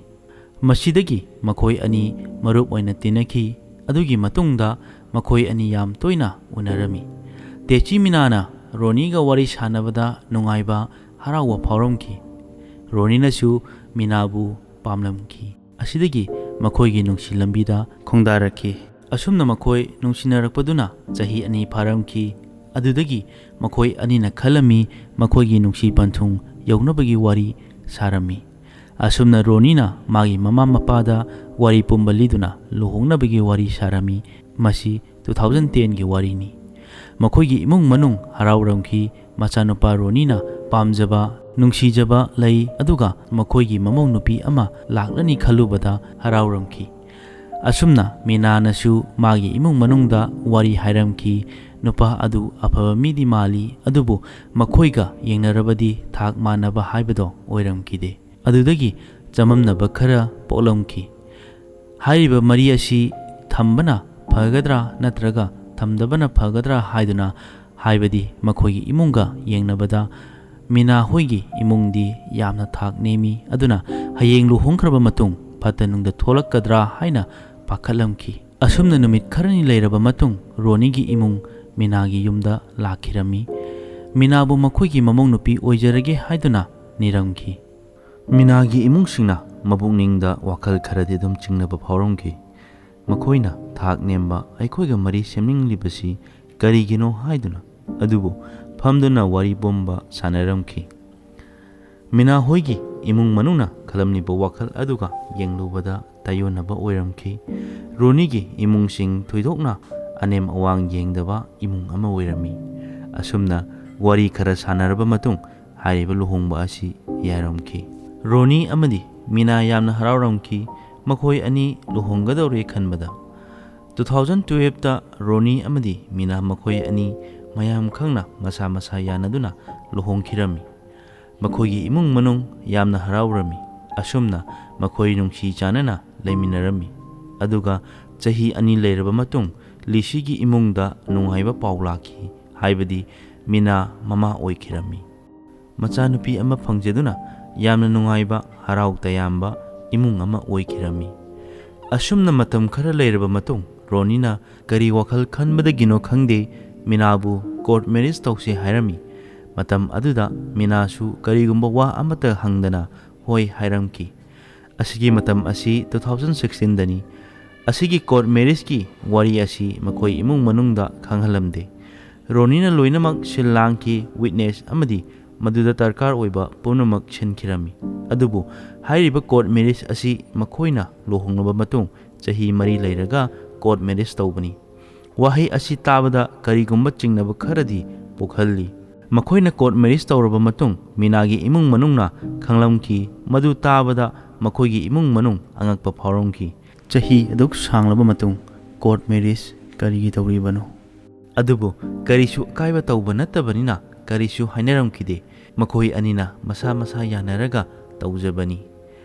ꯃꯁꯤꯗꯒꯤ ꯃꯈꯣꯏ ꯑꯅꯤ ꯃꯔꯨꯞ ꯑꯣꯏꯅ ꯇꯤꯟꯅꯈꯤ꯫ ꯑꯗꯨꯒꯤ ꯃꯇꯨꯡꯗ ꯃꯈꯣꯏ ꯑꯅꯤ ꯌꯥꯝ ꯇꯣꯏꯅ ꯎꯅꯔꯝꯃꯤ꯫ ꯇꯦꯆꯤ ꯃꯤꯅꯥꯅ ꯔꯣꯅꯤꯒ ꯋꯥꯔꯤ ꯁꯥꯟꯅꯕꯗ ꯅꯨꯡꯉꯥꯏꯕ, ꯍꯔꯥꯎꯕ ꯐꯥꯎꯔꯝꯈꯤ꯫ ꯔꯣꯅꯤꯅꯁꯨ ꯃꯤꯅꯥꯕꯨ ꯄꯥꯝꯂꯝꯈꯤ꯫ ꯑꯁꯤꯗꯒꯤ ꯃꯈꯣꯏꯒꯤ ꯅꯨꯡꯁꯤ ꯂꯝꯕꯤꯗ ꯈꯣꯡꯗꯥꯔꯛꯈꯤ꯫ ꯑꯁꯨꯝꯅ ꯃꯈꯣꯏ ꯅꯨꯡꯁꯤꯅꯔꯛꯄꯗꯨꯅ ꯆꯍꯤ ꯑꯅꯤ ꯐꯥꯔꯝꯈꯤ꯫ ꯑꯗꯨꯗꯒꯤ ꯃꯈꯣꯏ ꯑꯅꯤꯅ ꯈꯜꯂꯝꯃꯤ, ꯃꯈꯣꯏꯒꯤ ꯅꯨꯡꯁꯤ ꯄꯟꯊꯨꯡ ꯌꯧꯅꯕꯒꯤ ꯋꯥꯔꯤ ꯁꯥꯔꯝꯃꯤ꯫ ꯑꯁꯨꯝꯅ ꯔꯣꯅꯤꯅ ꯃꯥꯒꯤ ꯃꯃꯥ ꯃꯄꯥꯗ ꯋꯥꯔꯤ ꯄꯨꯝꯕ ꯂꯤꯗꯨꯅ ꯂꯨꯍꯣꯡꯅꯕꯒꯤ ꯋꯥꯔꯤ ꯁꯥꯔꯝꯃꯤ꯫ ꯃꯁꯤ two thousand tenꯒꯤ ꯋꯥꯔꯤꯅꯤ꯫ ꯃꯈꯣꯏꯒꯤ ꯏꯃꯨꯡ ꯃꯅꯨꯡ ꯍꯔꯥꯎꯔꯝꯈꯤ꯫ ꯃꯆꯥꯅꯨꯄꯥ ꯔꯣꯅꯤꯅ ꯄꯥꯝꯖꯕ, ꯅꯨꯡꯁꯤꯖꯕ ꯂꯩ, ꯑꯗꯨꯒ ꯃꯈꯣꯏꯒꯤ ꯃꯃꯧ ꯅꯨꯄꯤ ꯑꯃ ꯂꯥꯛꯂꯅꯤ ꯈꯜꯂꯨꯕꯗ ꯍꯔꯥꯎꯔꯝꯈꯤ꯫ ꯑꯁꯨꯝꯅ ꯃꯤꯅꯥꯅꯁꯨ ꯃꯥꯒꯤ ꯏꯃꯨꯡ ꯃꯅꯨꯡꯗ ꯋꯥꯔꯤ ꯍꯥꯏꯔꯝꯈꯤ꯫ ꯅꯨꯄꯥ ꯑꯗꯨ ꯑꯐꯕ ꯃꯤꯗꯤ ꯃꯥꯜꯂꯤ, ꯑꯗꯨꯕꯨ ꯃꯈꯣꯏꯒ ꯌꯦꯡꯅꯔꯕꯗꯤ ꯊꯥꯛ ꯃꯥꯟꯅꯕ ꯍꯥꯏꯕꯗꯣ ꯑꯣꯏꯔꯝꯈꯤꯗꯦ꯫ ꯑꯗꯨꯗꯒꯤ ꯆꯃꯝꯅꯕ ꯈꯔ ꯄꯣꯛꯂꯝꯈꯤ꯫ ꯍꯥꯏꯔꯤꯕ ꯃꯔꯤ ꯑꯁꯤ ꯊꯝꯕꯅ ꯐꯒꯗ꯭ꯔꯥ ꯅꯠꯇ꯭ꯔꯒ ꯊꯝꯗꯕꯅ ꯐꯒꯗ꯭ꯔꯥ ꯍꯥꯏꯗꯨꯅ, ꯍꯥꯏꯕꯗꯤ ꯃꯈꯣꯏꯒꯤ ꯏꯃꯨꯡꯒ ꯌꯦꯡꯅꯕꯗ ꯃꯤꯅꯥ ꯍꯣꯏꯒꯤ ꯏꯃꯨꯡꯗꯤ ꯌꯥꯝꯅ ꯊꯥꯛ ꯅꯦꯝꯃꯤ꯫ ꯑꯗꯨꯅ ꯍꯌꯦꯡ ꯂꯨꯍꯣꯡꯈ꯭ꯔꯕ ꯃꯇꯨꯡ ꯐꯠꯇ ꯅꯨꯡꯗ ꯊꯣꯛꯂꯛꯀꯗ꯭ꯔꯥ ꯍꯥꯏꯅ ꯄꯥꯈꯠꯂꯝꯈꯤ꯫ ꯑꯁꯨꯝꯅ ꯅꯨꯃꯤꯠ ꯈꯔꯅꯤ ꯂꯩꯔꯕ ꯃꯇꯨꯡ ꯔꯣꯅꯤꯒꯤ ꯏꯃꯨꯡ ꯃꯤꯅꯥꯒꯤ ꯌꯨꯝꯗ ꯂꯥꯛꯈꯤꯔꯝꯃꯤ꯫ ꯃꯤꯅꯥꯕꯨ ꯃꯈꯣꯏꯒꯤ ꯃꯃꯧ ꯅꯨꯄꯤ ꯑꯣꯏꯖꯔꯒꯦ ꯍꯥꯏꯗꯨꯅ ꯅꯤꯔꯝꯈꯤ꯫ ꯃꯤꯅꯥꯒꯤ ꯏꯃꯨꯡꯁꯤꯡꯅ ꯃꯄꯨꯛꯅꯤꯡꯗ ꯋꯥꯈꯜ ꯈꯔꯗꯤ ꯑꯗꯨꯝ ꯆꯤꯡꯅꯕ ꯐꯥꯎꯔꯝꯈꯤ꯫ ꯃꯈꯣꯏꯅ ꯊꯥꯛ ꯅꯦꯝꯕ ꯑꯩꯈꯣꯏꯒ ꯃꯔꯤ ꯁꯦꯝꯅꯤꯡꯂꯤꯕꯁꯤ ꯀꯔꯤꯒꯤꯅꯣ ꯍꯥꯏꯗꯨꯅ, ꯑꯗꯨꯕꯨ ꯐꯝꯗꯨꯅ ꯋꯥꯔꯤ ꯄꯨꯝꯕ ꯁꯥꯟꯅꯔꯝꯈꯤ꯫ ꯃꯤꯅꯥ ꯍꯣꯏꯒꯤ ꯏꯃꯨꯡ ꯃꯅꯨꯡꯅ ꯈꯜꯂꯝꯂꯤꯕ ꯋꯥꯈꯜ ꯑꯗꯨꯒ ꯌꯦꯡꯂꯨꯕꯗ ꯇꯥꯏꯌꯣꯟꯅꯕ ꯑꯣꯏꯔꯝꯈꯤ꯫ ꯔꯣꯅꯤꯒꯤ ꯏꯃꯨꯡꯁꯤꯡ ꯊꯣꯏꯗꯣꯛꯅ ꯑꯅꯦꯝ ꯑꯋꯥꯡ ꯌꯦꯡꯗꯕ ꯏꯃꯨꯡ ꯑꯃ ꯑꯣꯏꯔꯝꯃꯤ꯫ ꯑꯁꯨꯝꯅ ꯋꯥꯔꯤ ꯈꯔ ꯁꯥꯟꯅꯔꯕ ꯃꯇꯨꯡ ꯍꯥꯏꯔꯤꯕ ꯂꯨꯍꯣꯡꯕ ꯑꯁꯤ ꯌꯥꯔꯝꯈꯤ꯫ ꯔꯣꯅꯤ ꯑꯃꯗꯤ ꯃꯤꯅꯥ ꯌꯥꯝꯅ ꯍꯔꯥꯎꯔꯝꯈꯤ꯫ ꯃꯈꯣꯏ ꯑꯅꯤ ꯂꯨꯍꯣꯡꯒꯗꯧꯔꯦ ꯈꯟꯕꯗ꯫ Two thousand twelveꯇ ꯔꯣꯅꯤ ꯑꯃꯗꯤ ꯃꯤꯅꯥ ꯃꯈꯣꯏ ꯑꯅꯤ ꯃꯌꯥꯝ ꯈꯪꯅ ꯃꯁꯥ ꯃꯁꯥ ꯌꯥꯅꯗꯨꯅ ꯂꯨꯍꯣꯡꯈꯤꯔꯝꯃꯤ꯫ ꯃꯈꯣꯏꯒꯤ ꯏꯃꯨꯡ ꯃꯅꯨꯡ ꯌꯥꯝꯅ ꯍꯔꯥꯎꯔꯝꯃꯤ꯫ ꯑꯁꯨꯝꯅ ꯃꯈꯣꯏ ꯅꯨꯡꯁꯤ ꯆꯥꯟꯅꯅ ꯂꯩꯃꯤꯟꯅꯔꯝꯃꯤ꯫ ꯑꯗꯨꯒ ꯆꯍꯤ ꯑꯅꯤ ꯂꯩꯔꯕ ꯃꯇꯨꯡ ꯂꯤꯁꯤꯒꯤ ꯏꯃꯨꯡꯗ ꯅꯨꯡꯉꯥꯏꯕ ꯄꯥꯎ ꯂꯥꯛꯈꯤ, ꯍꯥꯏꯕꯗꯤ ꯃꯤꯅꯥ ꯃꯃꯥ ꯑꯣꯏꯈꯤꯔꯝꯃꯤ꯫ ꯃꯆꯥꯅꯨꯄꯤ ꯑꯃ ꯐꯪꯖꯗꯨꯅ ꯌꯥꯝꯅ ꯅꯨꯡꯉꯥꯏꯕ, ꯍꯔꯥꯎ ꯇꯌꯥꯝꯕ ꯏꯃꯨꯡ ꯑꯃ ꯑꯣꯏꯈꯤꯔꯝꯃꯤ꯫ ꯑꯁꯨꯝꯅ ꯃꯇꯝ ꯈꯔ ꯂꯩꯔꯕ ꯃꯇꯨꯡ, ꯔꯣꯅꯤꯅ ꯀꯔꯤ ꯋꯥꯈꯜ ꯈꯟꯕꯗꯒꯤꯅꯣ ꯈꯪꯗꯦ, ꯃꯤꯅꯥꯕꯨ ꯀꯣꯔꯠ ꯃꯦꯔꯤꯖ ꯇꯧꯁꯦ ꯍꯥꯏꯔꯝꯃꯤ꯫ ꯃꯇꯝ ꯑꯗꯨꯗ ꯃꯤꯅꯥꯁꯨ ꯀꯔꯤꯒꯨꯝꯕ ꯋꯥ ꯑꯃꯠꯇ ꯍꯪꯗꯅ ꯍꯣꯏ ꯍꯥꯏꯔꯝꯈꯤ꯫ ꯑꯁꯤꯒꯤ ꯃꯇꯝ ꯑꯁꯤ two thousand sixteen ꯗꯅꯤ꯫ ꯑꯁꯤꯒꯤ ꯀꯣꯔꯠ ꯃꯦꯔꯤꯖꯀꯤ ꯋꯥꯔꯤ ꯑꯁꯤ ꯃꯈꯣꯏ ꯏꯃꯨꯡ ꯃꯅꯨꯡꯗ ꯈꯪꯍꯜꯂꯝꯗꯦ꯫ ꯔꯣꯅꯤꯅ ꯂꯣꯏꯅꯃꯛ ꯁꯤꯜ ꯂꯥꯡꯈꯤ, ꯋꯤꯠꯅꯦꯁ ꯑꯃꯗꯤ ꯃꯗꯨꯗ ꯗꯔꯀꯥꯔ ꯑꯣꯏꯕ ꯄꯨꯝꯅꯃꯛ ꯁꯤꯟꯈꯤꯔꯝꯃꯤ꯫ ꯑꯗꯨꯕꯨ ꯍꯥꯏꯔꯤꯕ ꯀꯣꯔꯠ ꯃꯦꯔꯤꯖ ꯑꯁꯤ ꯃꯈꯣꯏꯅ ꯂꯨꯍꯣꯡꯂꯕ ꯃꯇꯨꯡ ꯆꯍꯤ ꯃꯔꯤ ꯂꯩꯔꯒ ꯀꯣꯔꯠ ꯃꯦꯔꯤꯖ ꯇꯧꯕꯅꯤ꯫ ꯋꯥꯍꯩ ꯑꯁꯤ ꯇꯥꯕꯗ ꯀꯔꯤꯒꯨꯝꯕ ꯆꯤꯡꯅꯕ ꯈꯔꯗꯤ ꯄꯣꯛꯍꯜꯂꯤ꯫ ꯃꯈꯣꯏꯅ ꯀꯣꯔꯠ ꯃꯦꯔꯤꯖ ꯇꯧꯔꯕ ꯃꯇꯨꯡ ꯃꯤꯅꯥꯒꯤ ꯏꯃꯨꯡ ꯃꯅꯨꯡꯅ ꯈꯪꯂꯝꯈꯤ꯫ ꯃꯗꯨ ꯇꯥꯕꯗ ꯃꯈꯣꯏꯒꯤ ꯏꯃꯨꯡ ꯃꯅꯨꯡ ꯑꯉꯛꯄ ꯐꯥꯎꯔꯝꯈꯤ꯫ ꯆꯍꯤ ꯑꯗꯨꯛ ꯁꯥꯡꯂꯕ ꯃꯇꯨꯡ ꯀꯣꯔꯠ ꯃꯦꯔꯤꯖ ꯀꯔꯤꯒꯤ ꯇꯧꯔꯤꯕꯅꯣ? ꯑꯗꯨꯕꯨ ꯀꯔꯤꯁꯨ ꯑꯀꯥꯏꯕ ꯇꯧꯕ ꯅꯠꯇꯕꯅꯤꯅ ꯀꯔꯤꯁꯨ ꯍꯥꯏꯅꯔꯝꯈꯤꯗꯦ꯫ ꯃꯈꯣꯏ ꯑꯅꯤꯅ ꯃꯁꯥ ꯃꯁꯥ ꯌꯥꯅꯔꯒ ꯇꯧꯖꯕꯅꯤ꯫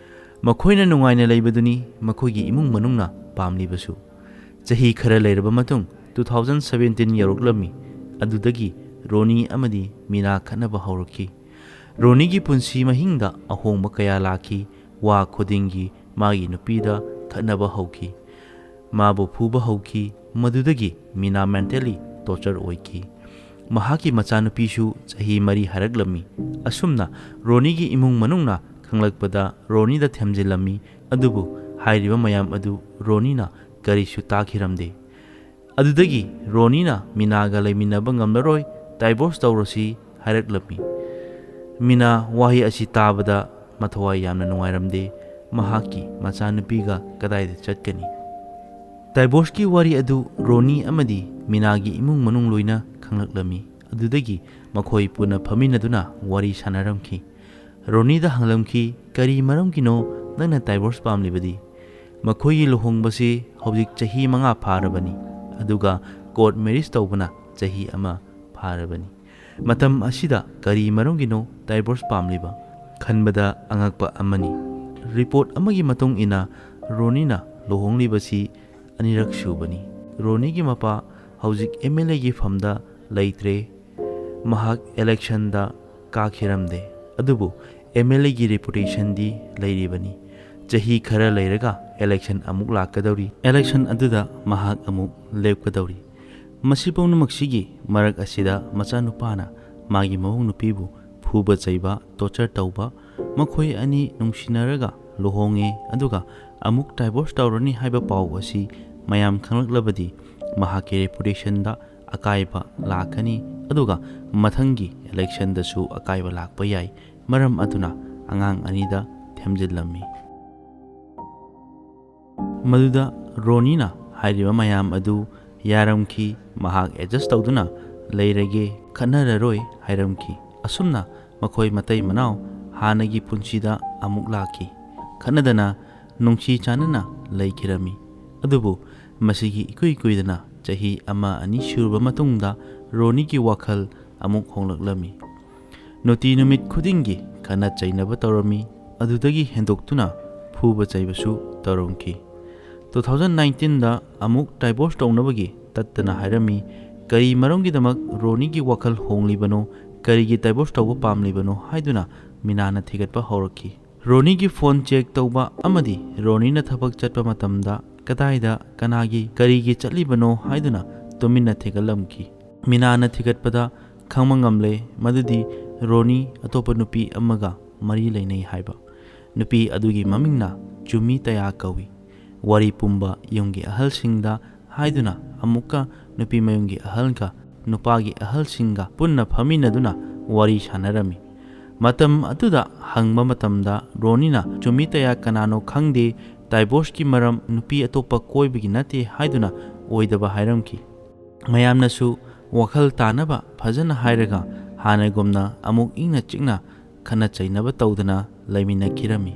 ꯃꯈꯣꯏꯅ ꯅꯨꯡꯉꯥꯏꯅ ꯂꯩꯕꯗꯨꯅꯤ ꯃꯈꯣꯏꯒꯤ ꯏꯃꯨꯡ ꯃꯅꯨꯡꯅ ꯄꯥꯝꯂꯤꯕꯁꯨ꯫ ꯆꯍꯤ ꯈꯔ ꯂꯩꯔꯕ ꯃꯇꯨꯡ two thousand seventeen ꯌꯧꯔꯛꯂꯝꯃꯤ꯫ ꯑꯗꯨꯗꯒꯤ ꯔꯣꯅꯤ ꯑꯃꯗꯤ ꯃꯤꯅꯥ ꯈꯠꯅꯕ ꯍꯧꯔꯛꯈꯤ꯫ ꯔꯣꯅꯤꯒꯤ ꯄꯨꯟꯁꯤ ꯃꯍꯤꯡꯗ ꯑꯍꯣꯡꯕ ꯀꯌꯥ ꯂꯥꯛꯈꯤ꯫ ꯋꯥ ꯈꯨꯗꯤꯡꯒꯤ ꯃꯥꯒꯤ ꯅꯨꯄꯤꯗ ꯈꯠꯅꯕ ꯍꯧꯈꯤ꯫ ꯃꯥꯕꯨ ꯐꯨꯕ ꯍꯧꯈꯤ꯫ ꯃꯗꯨꯗꯒꯤ ꯃꯤꯅꯥ ꯃꯦꯟꯇꯦꯜꯂꯤ ꯇꯣꯔꯆꯔ ꯑꯣꯏꯈꯤ꯫ ꯃꯍꯥꯛꯀꯤ ꯃꯆꯥꯅꯨꯄꯤꯁꯨ ꯆꯍꯤ ꯃꯔꯤ ꯍꯥꯏꯔꯛꯂꯝꯃꯤ꯫ ꯑꯁꯨꯝꯅ ꯔꯣꯅꯤꯒꯤ ꯏꯃꯨꯡ ꯃꯅꯨꯡꯅ ꯈꯪꯂꯛꯄꯗ ꯔꯣꯅꯤꯗ ꯊꯦꯝꯖꯤꯜꯂꯝꯃꯤ꯫ ꯑꯗꯨꯕꯨ ꯍꯥꯏꯔꯤꯕ ꯃꯌꯥꯝ ꯑꯗꯨ ꯔꯣꯅꯤꯅ ꯀꯔꯤꯁꯨ ꯇꯥꯈꯤꯔꯝꯗꯦ꯫ ꯑꯗꯨꯗꯒꯤ ꯔꯣꯅꯤꯅ ꯃꯤꯅꯥꯒ ꯂꯩꯃꯤꯟꯅꯕ ꯉꯝꯂꯔꯣꯏ, ꯗꯥꯏꯚꯣꯔꯁ ꯇꯧꯔꯁꯤ ꯍꯥꯏꯔꯛꯂꯝꯃꯤ꯫ ꯃꯤꯅꯥ ꯋꯥꯍꯩ ꯑꯁꯤ ꯇꯥꯕꯗ ꯃꯊꯋꯥꯏ ꯌꯥꯝꯅ ꯅꯨꯡꯉꯥꯏꯔꯝꯗꯦ꯫ ꯃꯍꯥꯛꯀꯤ ꯃꯆꯥꯅꯨꯄꯤꯒ ꯀꯗꯥꯏꯗ ꯆꯠꯀꯅꯤ? ꯗꯥꯏꯚꯣꯔꯁꯀꯤ ꯋꯥꯔꯤ ꯑꯗꯨ ꯔꯣꯅꯤ ꯑꯃꯗꯤ ꯃꯤꯅꯥꯒꯤ ꯏꯃꯨꯡ ꯃꯅꯨꯡ ꯂꯣꯏꯅ ꯈꯪꯂꯛꯂꯝꯃꯤ꯫ ꯑꯗꯨꯗꯒꯤ ꯃꯈꯣꯏ ꯄꯨꯟꯅ ꯐꯝꯃꯤꯟꯅꯗꯨꯅ ꯋꯥꯔꯤ ꯁꯥꯟꯅꯔꯝꯈꯤ꯫ ꯔꯣꯅꯤꯗ ꯍꯪꯂꯝꯈꯤ, "ꯀꯔꯤ ꯃꯔꯝꯒꯤꯅꯣ ꯅꯪꯅ ꯗꯥꯏꯚꯣꯔꯁ ꯄꯥꯝꯂꯤꯕꯗꯤ? ꯃꯈꯣꯏꯒꯤ ꯂꯨꯍꯣꯡꯕꯁꯤ ꯍꯧꯖꯤꯛ ꯆꯍꯤ ꯃꯉꯥ ꯐꯥꯔꯕꯅꯤ, ꯑꯗꯨꯒ ꯀꯣꯔꯠ ꯃꯦꯔꯤꯖ ꯇꯧꯕꯅ ꯆꯍꯤ ꯑꯃ ꯐꯥꯔꯕꯅꯤ꯫ ꯃꯇꯝ ꯑꯁꯤꯗ ꯀꯔꯤ ꯃꯔꯝꯒꯤꯅꯣ ꯗꯥꯏꯚꯣꯔꯁ ꯄꯥꯝꯂꯤꯕ? ꯈꯟꯕꯗ ꯑꯉꯛꯄ ꯑꯃꯅꯤ꯫ ꯔꯤꯄꯣꯔꯠ ꯑꯃꯒꯤ ꯃꯇꯨꯡ ꯏꯟꯅ ꯔꯣꯅꯤꯅ ꯂꯨꯍꯣꯡꯂꯤꯕꯁꯤ ꯑꯅꯤꯔꯛ ꯁꯨꯕꯅꯤ꯫ ꯔꯣꯅꯤꯒꯤ ꯃꯄꯥ ꯍꯧꯖꯤꯛ ꯑꯦꯝ ꯑꯦꯜ ꯑꯦꯒꯤ ꯐꯝꯗ ꯂꯩꯇ꯭ꯔꯦ꯫ ꯃꯍꯥꯛ ꯏꯂꯦꯛꯁꯟꯗ ꯀꯥꯈꯤꯔꯝꯗꯦ, ꯑꯗꯨꯕꯨ ꯑꯦꯝ ꯑꯦꯜ ꯑꯦꯒꯤ ꯔꯦꯄꯨꯇꯦꯁꯟꯗꯤ ꯂꯩꯔꯤꯕꯅꯤ꯫ ꯆꯍꯤ ꯈꯔ ꯂꯩꯔꯒ ꯏꯂꯦꯛꯁꯟ ꯑꯃꯨꯛ ꯂꯥꯛꯀꯗꯧꯔꯤ꯫ ꯏꯂꯦꯛꯁꯟ ꯑꯗꯨꯗ ꯃꯍꯥꯛ ꯑꯃꯨꯛ ꯂꯦꯞꯀꯗꯧꯔꯤ꯫ ꯃꯁꯤ ꯄꯨꯝꯅꯃꯛꯁꯤꯒꯤ ꯃꯔꯛ ꯑꯁꯤꯗ ꯃꯆꯥꯅꯨꯄꯥꯅ ꯃꯥꯒꯤ ꯃꯑꯣꯡ ꯅꯨꯄꯤꯕꯨ ꯐꯨꯕ ꯆꯩꯕ, ꯇꯣꯔꯆꯔ ꯇꯧꯕ, ꯃꯈꯣꯏ ꯑꯅꯤ ꯅꯨꯡꯁꯤꯅꯔꯒ ꯂꯨꯍꯣꯡꯉꯦ, ꯑꯗꯨꯒ ꯑꯃꯨꯛ ꯗꯥꯏꯚꯣꯔꯁ ꯇꯧꯔꯅꯤ ꯍꯥꯏꯕ ꯄꯥꯎ ꯑꯁꯤ ꯃꯌꯥꯝ ꯈꯪꯂꯛꯂꯕꯗꯤ ꯃꯍꯥꯛꯀꯤ ꯔꯦꯄꯨꯇꯦꯁꯟꯗ ꯑꯀꯥꯏꯕ ꯂꯥꯛꯀꯅꯤ, ꯑꯗꯨꯒ ꯃꯊꯪꯒꯤ ꯏꯂꯦꯛꯁꯟꯗꯁꯨ ꯑꯀꯥꯏꯕ ꯂꯥꯛꯄ ꯌꯥꯏ꯫ ꯃꯔꯝ ꯑꯗꯨꯅ ꯑꯉꯥꯡ ꯑꯅꯤꯗ ꯊꯦꯝꯖꯤꯜꯂꯝꯃꯤ꯫ ꯃꯗꯨꯗ ꯔꯣꯅꯤꯅ ꯍꯥꯏꯔꯤꯕ ꯃꯌꯥꯝ ꯑꯗꯨ ꯌꯥꯔꯝꯈꯤ꯫ ꯃꯍꯥꯛ ꯑꯦꯗꯖꯁ ꯇꯧꯗꯨꯅ ꯂꯩꯔꯒꯦ, ꯈꯠꯅꯔꯔꯣꯏ ꯍꯥꯏꯔꯝꯈꯤ꯫ ꯑꯁꯨꯝꯅ ꯃꯈꯣꯏ ꯃꯇꯩ ꯃꯅꯥꯎ ꯍꯥꯟꯅꯒꯤ ꯄꯨꯟꯁꯤꯗ ꯑꯃꯨꯛ ꯂꯥꯛꯈꯤ꯫ ꯈꯠꯅꯗꯅ ꯅꯨꯡꯁꯤ ꯆꯥꯟꯅꯅ ꯂꯩꯈꯤꯔꯝꯃꯤ꯫ ꯑꯗꯨꯕꯨ ꯃꯁꯤꯒꯤ ꯏꯀꯨꯏ ꯀꯨꯏꯗꯅ ꯆꯍꯤ ꯑꯃ ꯑꯅꯤ ꯁꯨꯔꯕ ꯃꯇꯨꯡꯗ ꯔꯣꯅꯤꯒꯤ ꯋꯥꯈꯜ ꯑꯃꯨꯛ ꯍꯣꯡꯂꯛꯂꯝꯃꯤ꯫ ꯅꯨꯡꯇꯤ ꯅꯨꯃꯤꯠ ꯈꯨꯗꯤꯡꯒꯤ ꯈꯠꯅ ꯆꯩꯅꯕ ꯇꯧꯔꯝꯃꯤ꯫ ꯑꯗꯨꯗꯒꯤ ꯍꯦꯟꯗꯣꯛꯇꯨꯅ ꯐꯨꯕ ꯆꯩꯕꯁꯨ ꯇꯧꯔꯝꯈꯤ꯫ ꯇꯨ ꯊꯥꯎꯖꯟ ꯅꯥꯏꯟꯇꯤꯟꯗ ꯑꯃꯨꯛ ꯗꯥꯏꯚꯣꯔꯁ ꯇꯧꯅꯕꯒꯤ ꯇꯠꯇꯅ ꯍꯥꯏꯔꯝꯃꯤ꯫ ꯀꯔꯤ ꯃꯔꯝꯒꯤꯗꯃꯛ ꯔꯣꯅꯤꯒꯤ ꯋꯥꯈꯜ ꯍꯣꯡꯂꯤꯕꯅꯣ, ꯀꯔꯤꯒꯤ ꯗꯥꯏꯚꯣꯔꯁ ꯇꯧꯕ ꯄꯥꯝꯂꯤꯕꯅꯣ ꯍꯥꯏꯗꯨꯅ ꯃꯤꯅꯥꯅ ꯊꯤꯒꯠꯄ ꯍꯧꯔꯛꯈꯤ꯫ ꯔꯣꯅꯤꯒꯤ ꯐꯣꯟ ꯆꯦꯛ ꯇꯧꯕ ꯑꯃꯗꯤ ꯔꯣꯅꯤꯅ ꯊꯕꯛ ꯆꯠꯄ ꯃꯇꯝꯗ ꯀꯗꯥꯏꯗ, ꯀꯅꯥꯒꯤ, ꯀꯔꯤꯒꯤ ꯆꯠꯂꯤꯕꯅꯣ ꯍꯥꯏꯗꯨꯅ ꯇꯨꯃꯤꯟꯅ ꯊꯤꯒꯠꯂꯝꯈꯤ꯫ ꯃꯤꯅꯥꯅ ꯊꯤꯒꯠꯄꯗ ꯈꯪꯕ ꯉꯝꯂꯦ ꯃꯗꯨꯗꯤ ꯔꯣꯅꯤ ꯑꯇꯣꯞꯄ ꯅꯨꯄꯤ ꯑꯃꯒ ꯃꯔꯤ ꯂꯩꯅꯩ ꯍꯥꯏꯕ꯫ ꯅꯨꯄꯤ ꯑꯗꯨꯒꯤ ꯃꯃꯤꯡꯅ ꯆꯨꯃꯤ ꯇꯌꯥ ꯀꯧꯏ꯫ ꯋꯥꯔꯤ ꯄꯨꯝꯕ ꯌꯨꯝꯒꯤ ꯑꯍꯜꯁꯤꯡꯗ ꯍꯥꯏꯗꯨꯅ ꯑꯃꯨꯛꯀ ꯅꯨꯄꯤ ꯃꯌꯨꯝꯒꯤ ꯑꯍꯜꯒ ꯅꯨꯄꯥꯒꯤ ꯑꯍꯜꯁꯤꯡꯒ ꯄꯨꯟꯅ ꯐꯝꯃꯤꯟꯅꯗꯨꯅ ꯋꯥꯔꯤ ꯁꯥꯟꯅꯔꯝꯃꯤ꯫ ꯃꯇꯝ ꯑꯗꯨꯗ ꯍꯪꯕ ꯃꯇꯝꯗ ꯔꯣꯅꯤꯅ ꯆꯨꯃꯤ ꯇꯌꯥ ꯀꯅꯥꯅꯣ ꯈꯪꯗꯦ, ꯗꯥꯏꯚꯣꯔꯁꯀꯤ ꯃꯔꯝ ꯅꯨꯄꯤ ꯑꯇꯣꯞꯄ ꯀꯣꯏꯕꯒꯤ ꯅꯠꯇꯦ ꯍꯥꯏꯗꯨꯅ ꯑꯣꯏꯗꯕ ꯍꯥꯏꯔꯝꯈꯤ꯫ ꯃꯌꯥꯝꯅꯁꯨ ꯋꯥꯈꯜ ꯇꯥꯅꯕ ꯐꯖꯅ ꯍꯥꯏꯔꯒ ꯍꯥꯟꯅꯒꯨꯝꯅ ꯑꯃꯨꯛ ꯏꯪꯅ ꯆꯤꯛꯅ ꯈꯠꯅ ꯆꯩꯅꯕ ꯇꯧꯗꯅ ꯂꯩꯃꯤꯟꯅꯈꯤꯔꯝꯃꯤ꯫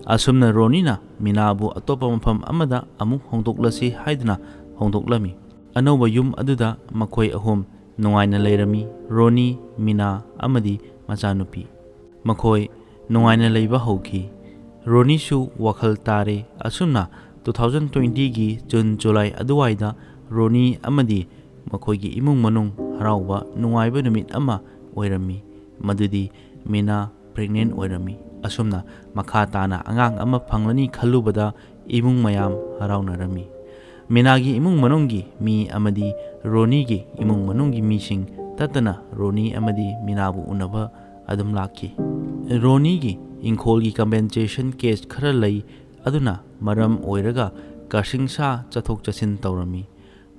ꯑꯁꯨꯝꯅ ꯔꯣꯅꯤꯅ ꯃꯤꯅꯥꯕꯨ ꯑꯇꯣꯞꯄ ꯃꯐꯝ ꯑꯃꯗ ꯑꯃꯨꯛ ꯍꯣꯡꯗꯣꯛꯂꯁꯤ ꯍꯥꯏꯗꯨꯅ ꯍꯣꯡꯗꯣꯛꯂꯝꯃꯤ꯫ ꯑꯅꯧꯕ ꯌꯨꯝ ꯑꯗꯨꯗ ꯃꯈꯣꯏ ꯑꯍꯨꯝ ꯅꯨꯡꯉꯥꯏꯅ ꯂꯩꯔꯝꯃꯤ꯫ ꯔꯣꯅꯤ, ꯃꯤꯅꯥ ꯑꯃꯗꯤ ꯃꯆꯥꯅꯨꯄꯤ꯫ ꯃꯈꯣꯏ ꯅꯨꯡꯉꯥꯏꯅ ꯂꯩꯕ ꯍꯧꯈꯤ꯫ ꯔꯣꯅꯤꯁꯨ ꯋꯥꯈꯜ ꯇꯥꯔꯦ꯫ ꯑꯁꯨꯝꯅ ꯇꯨ ꯊꯥꯎꯖꯟ ꯇ꯭ꯋꯦꯟꯇꯤꯒꯤ ꯖꯨꯟ ꯖꯨꯂꯥꯏ ꯑꯗꯨꯋꯥꯏꯗ ꯔꯣꯅꯤ ꯑꯃꯗꯤ ꯃꯈꯣꯏꯒꯤ ꯏꯃꯨꯡ ꯃꯅꯨꯡ ꯍꯔꯥꯎꯕ ꯅꯨꯡꯉꯥꯏꯕ ꯅꯨꯃꯤꯠ ꯑꯃ ꯑꯣꯏꯔꯝꯃꯤ, ꯃꯗꯨꯗꯤ ꯃꯤꯅꯥ ꯄ꯭ꯔꯦꯒꯅꯦꯟ ꯑꯣꯏꯔꯝꯃꯤ꯫ ꯑꯁꯨꯝꯅ ꯃꯈꯥ ꯇꯥꯅ ꯑꯉꯥꯡ ꯑꯃ ꯐꯪꯂꯅꯤ ꯈꯜꯂꯨꯕꯗ ꯏꯃꯨꯡ ꯃꯌꯥꯝ ꯍꯔꯥꯎꯅꯔꯝꯃꯤ꯫ ꯃꯤꯅꯥꯒꯤ ꯏꯃꯨꯡ ꯃꯅꯨꯡꯒꯤ ꯃꯤ ꯑꯃꯗꯤ ꯔꯣꯅꯤꯒꯤ ꯏꯃꯨꯡ ꯃꯅꯨꯡꯒꯤ ꯃꯤꯁꯤꯡ ꯇꯠꯇꯅ ꯔꯣꯅꯤ ꯑꯃꯗꯤ ꯃꯤꯅꯥꯕꯨ ꯎꯅꯕ ꯑꯗꯨꯝ ꯂꯥꯛꯈꯤ꯫ ꯔꯣꯅꯤꯒꯤ ꯏꯪꯈꯣꯜꯒꯤ ꯀꯝꯄꯦꯟꯁꯦꯁꯟ ꯀꯦꯁ ꯈꯔ ꯂꯩ, ꯑꯗꯨꯅ ꯃꯔꯝ ꯑꯣꯏꯔꯒ ꯀꯥꯁꯤꯡꯁꯥ ꯆꯠꯊꯣꯛ ꯆꯠꯁꯤꯟ ꯇꯧꯔꯝꯃꯤ꯫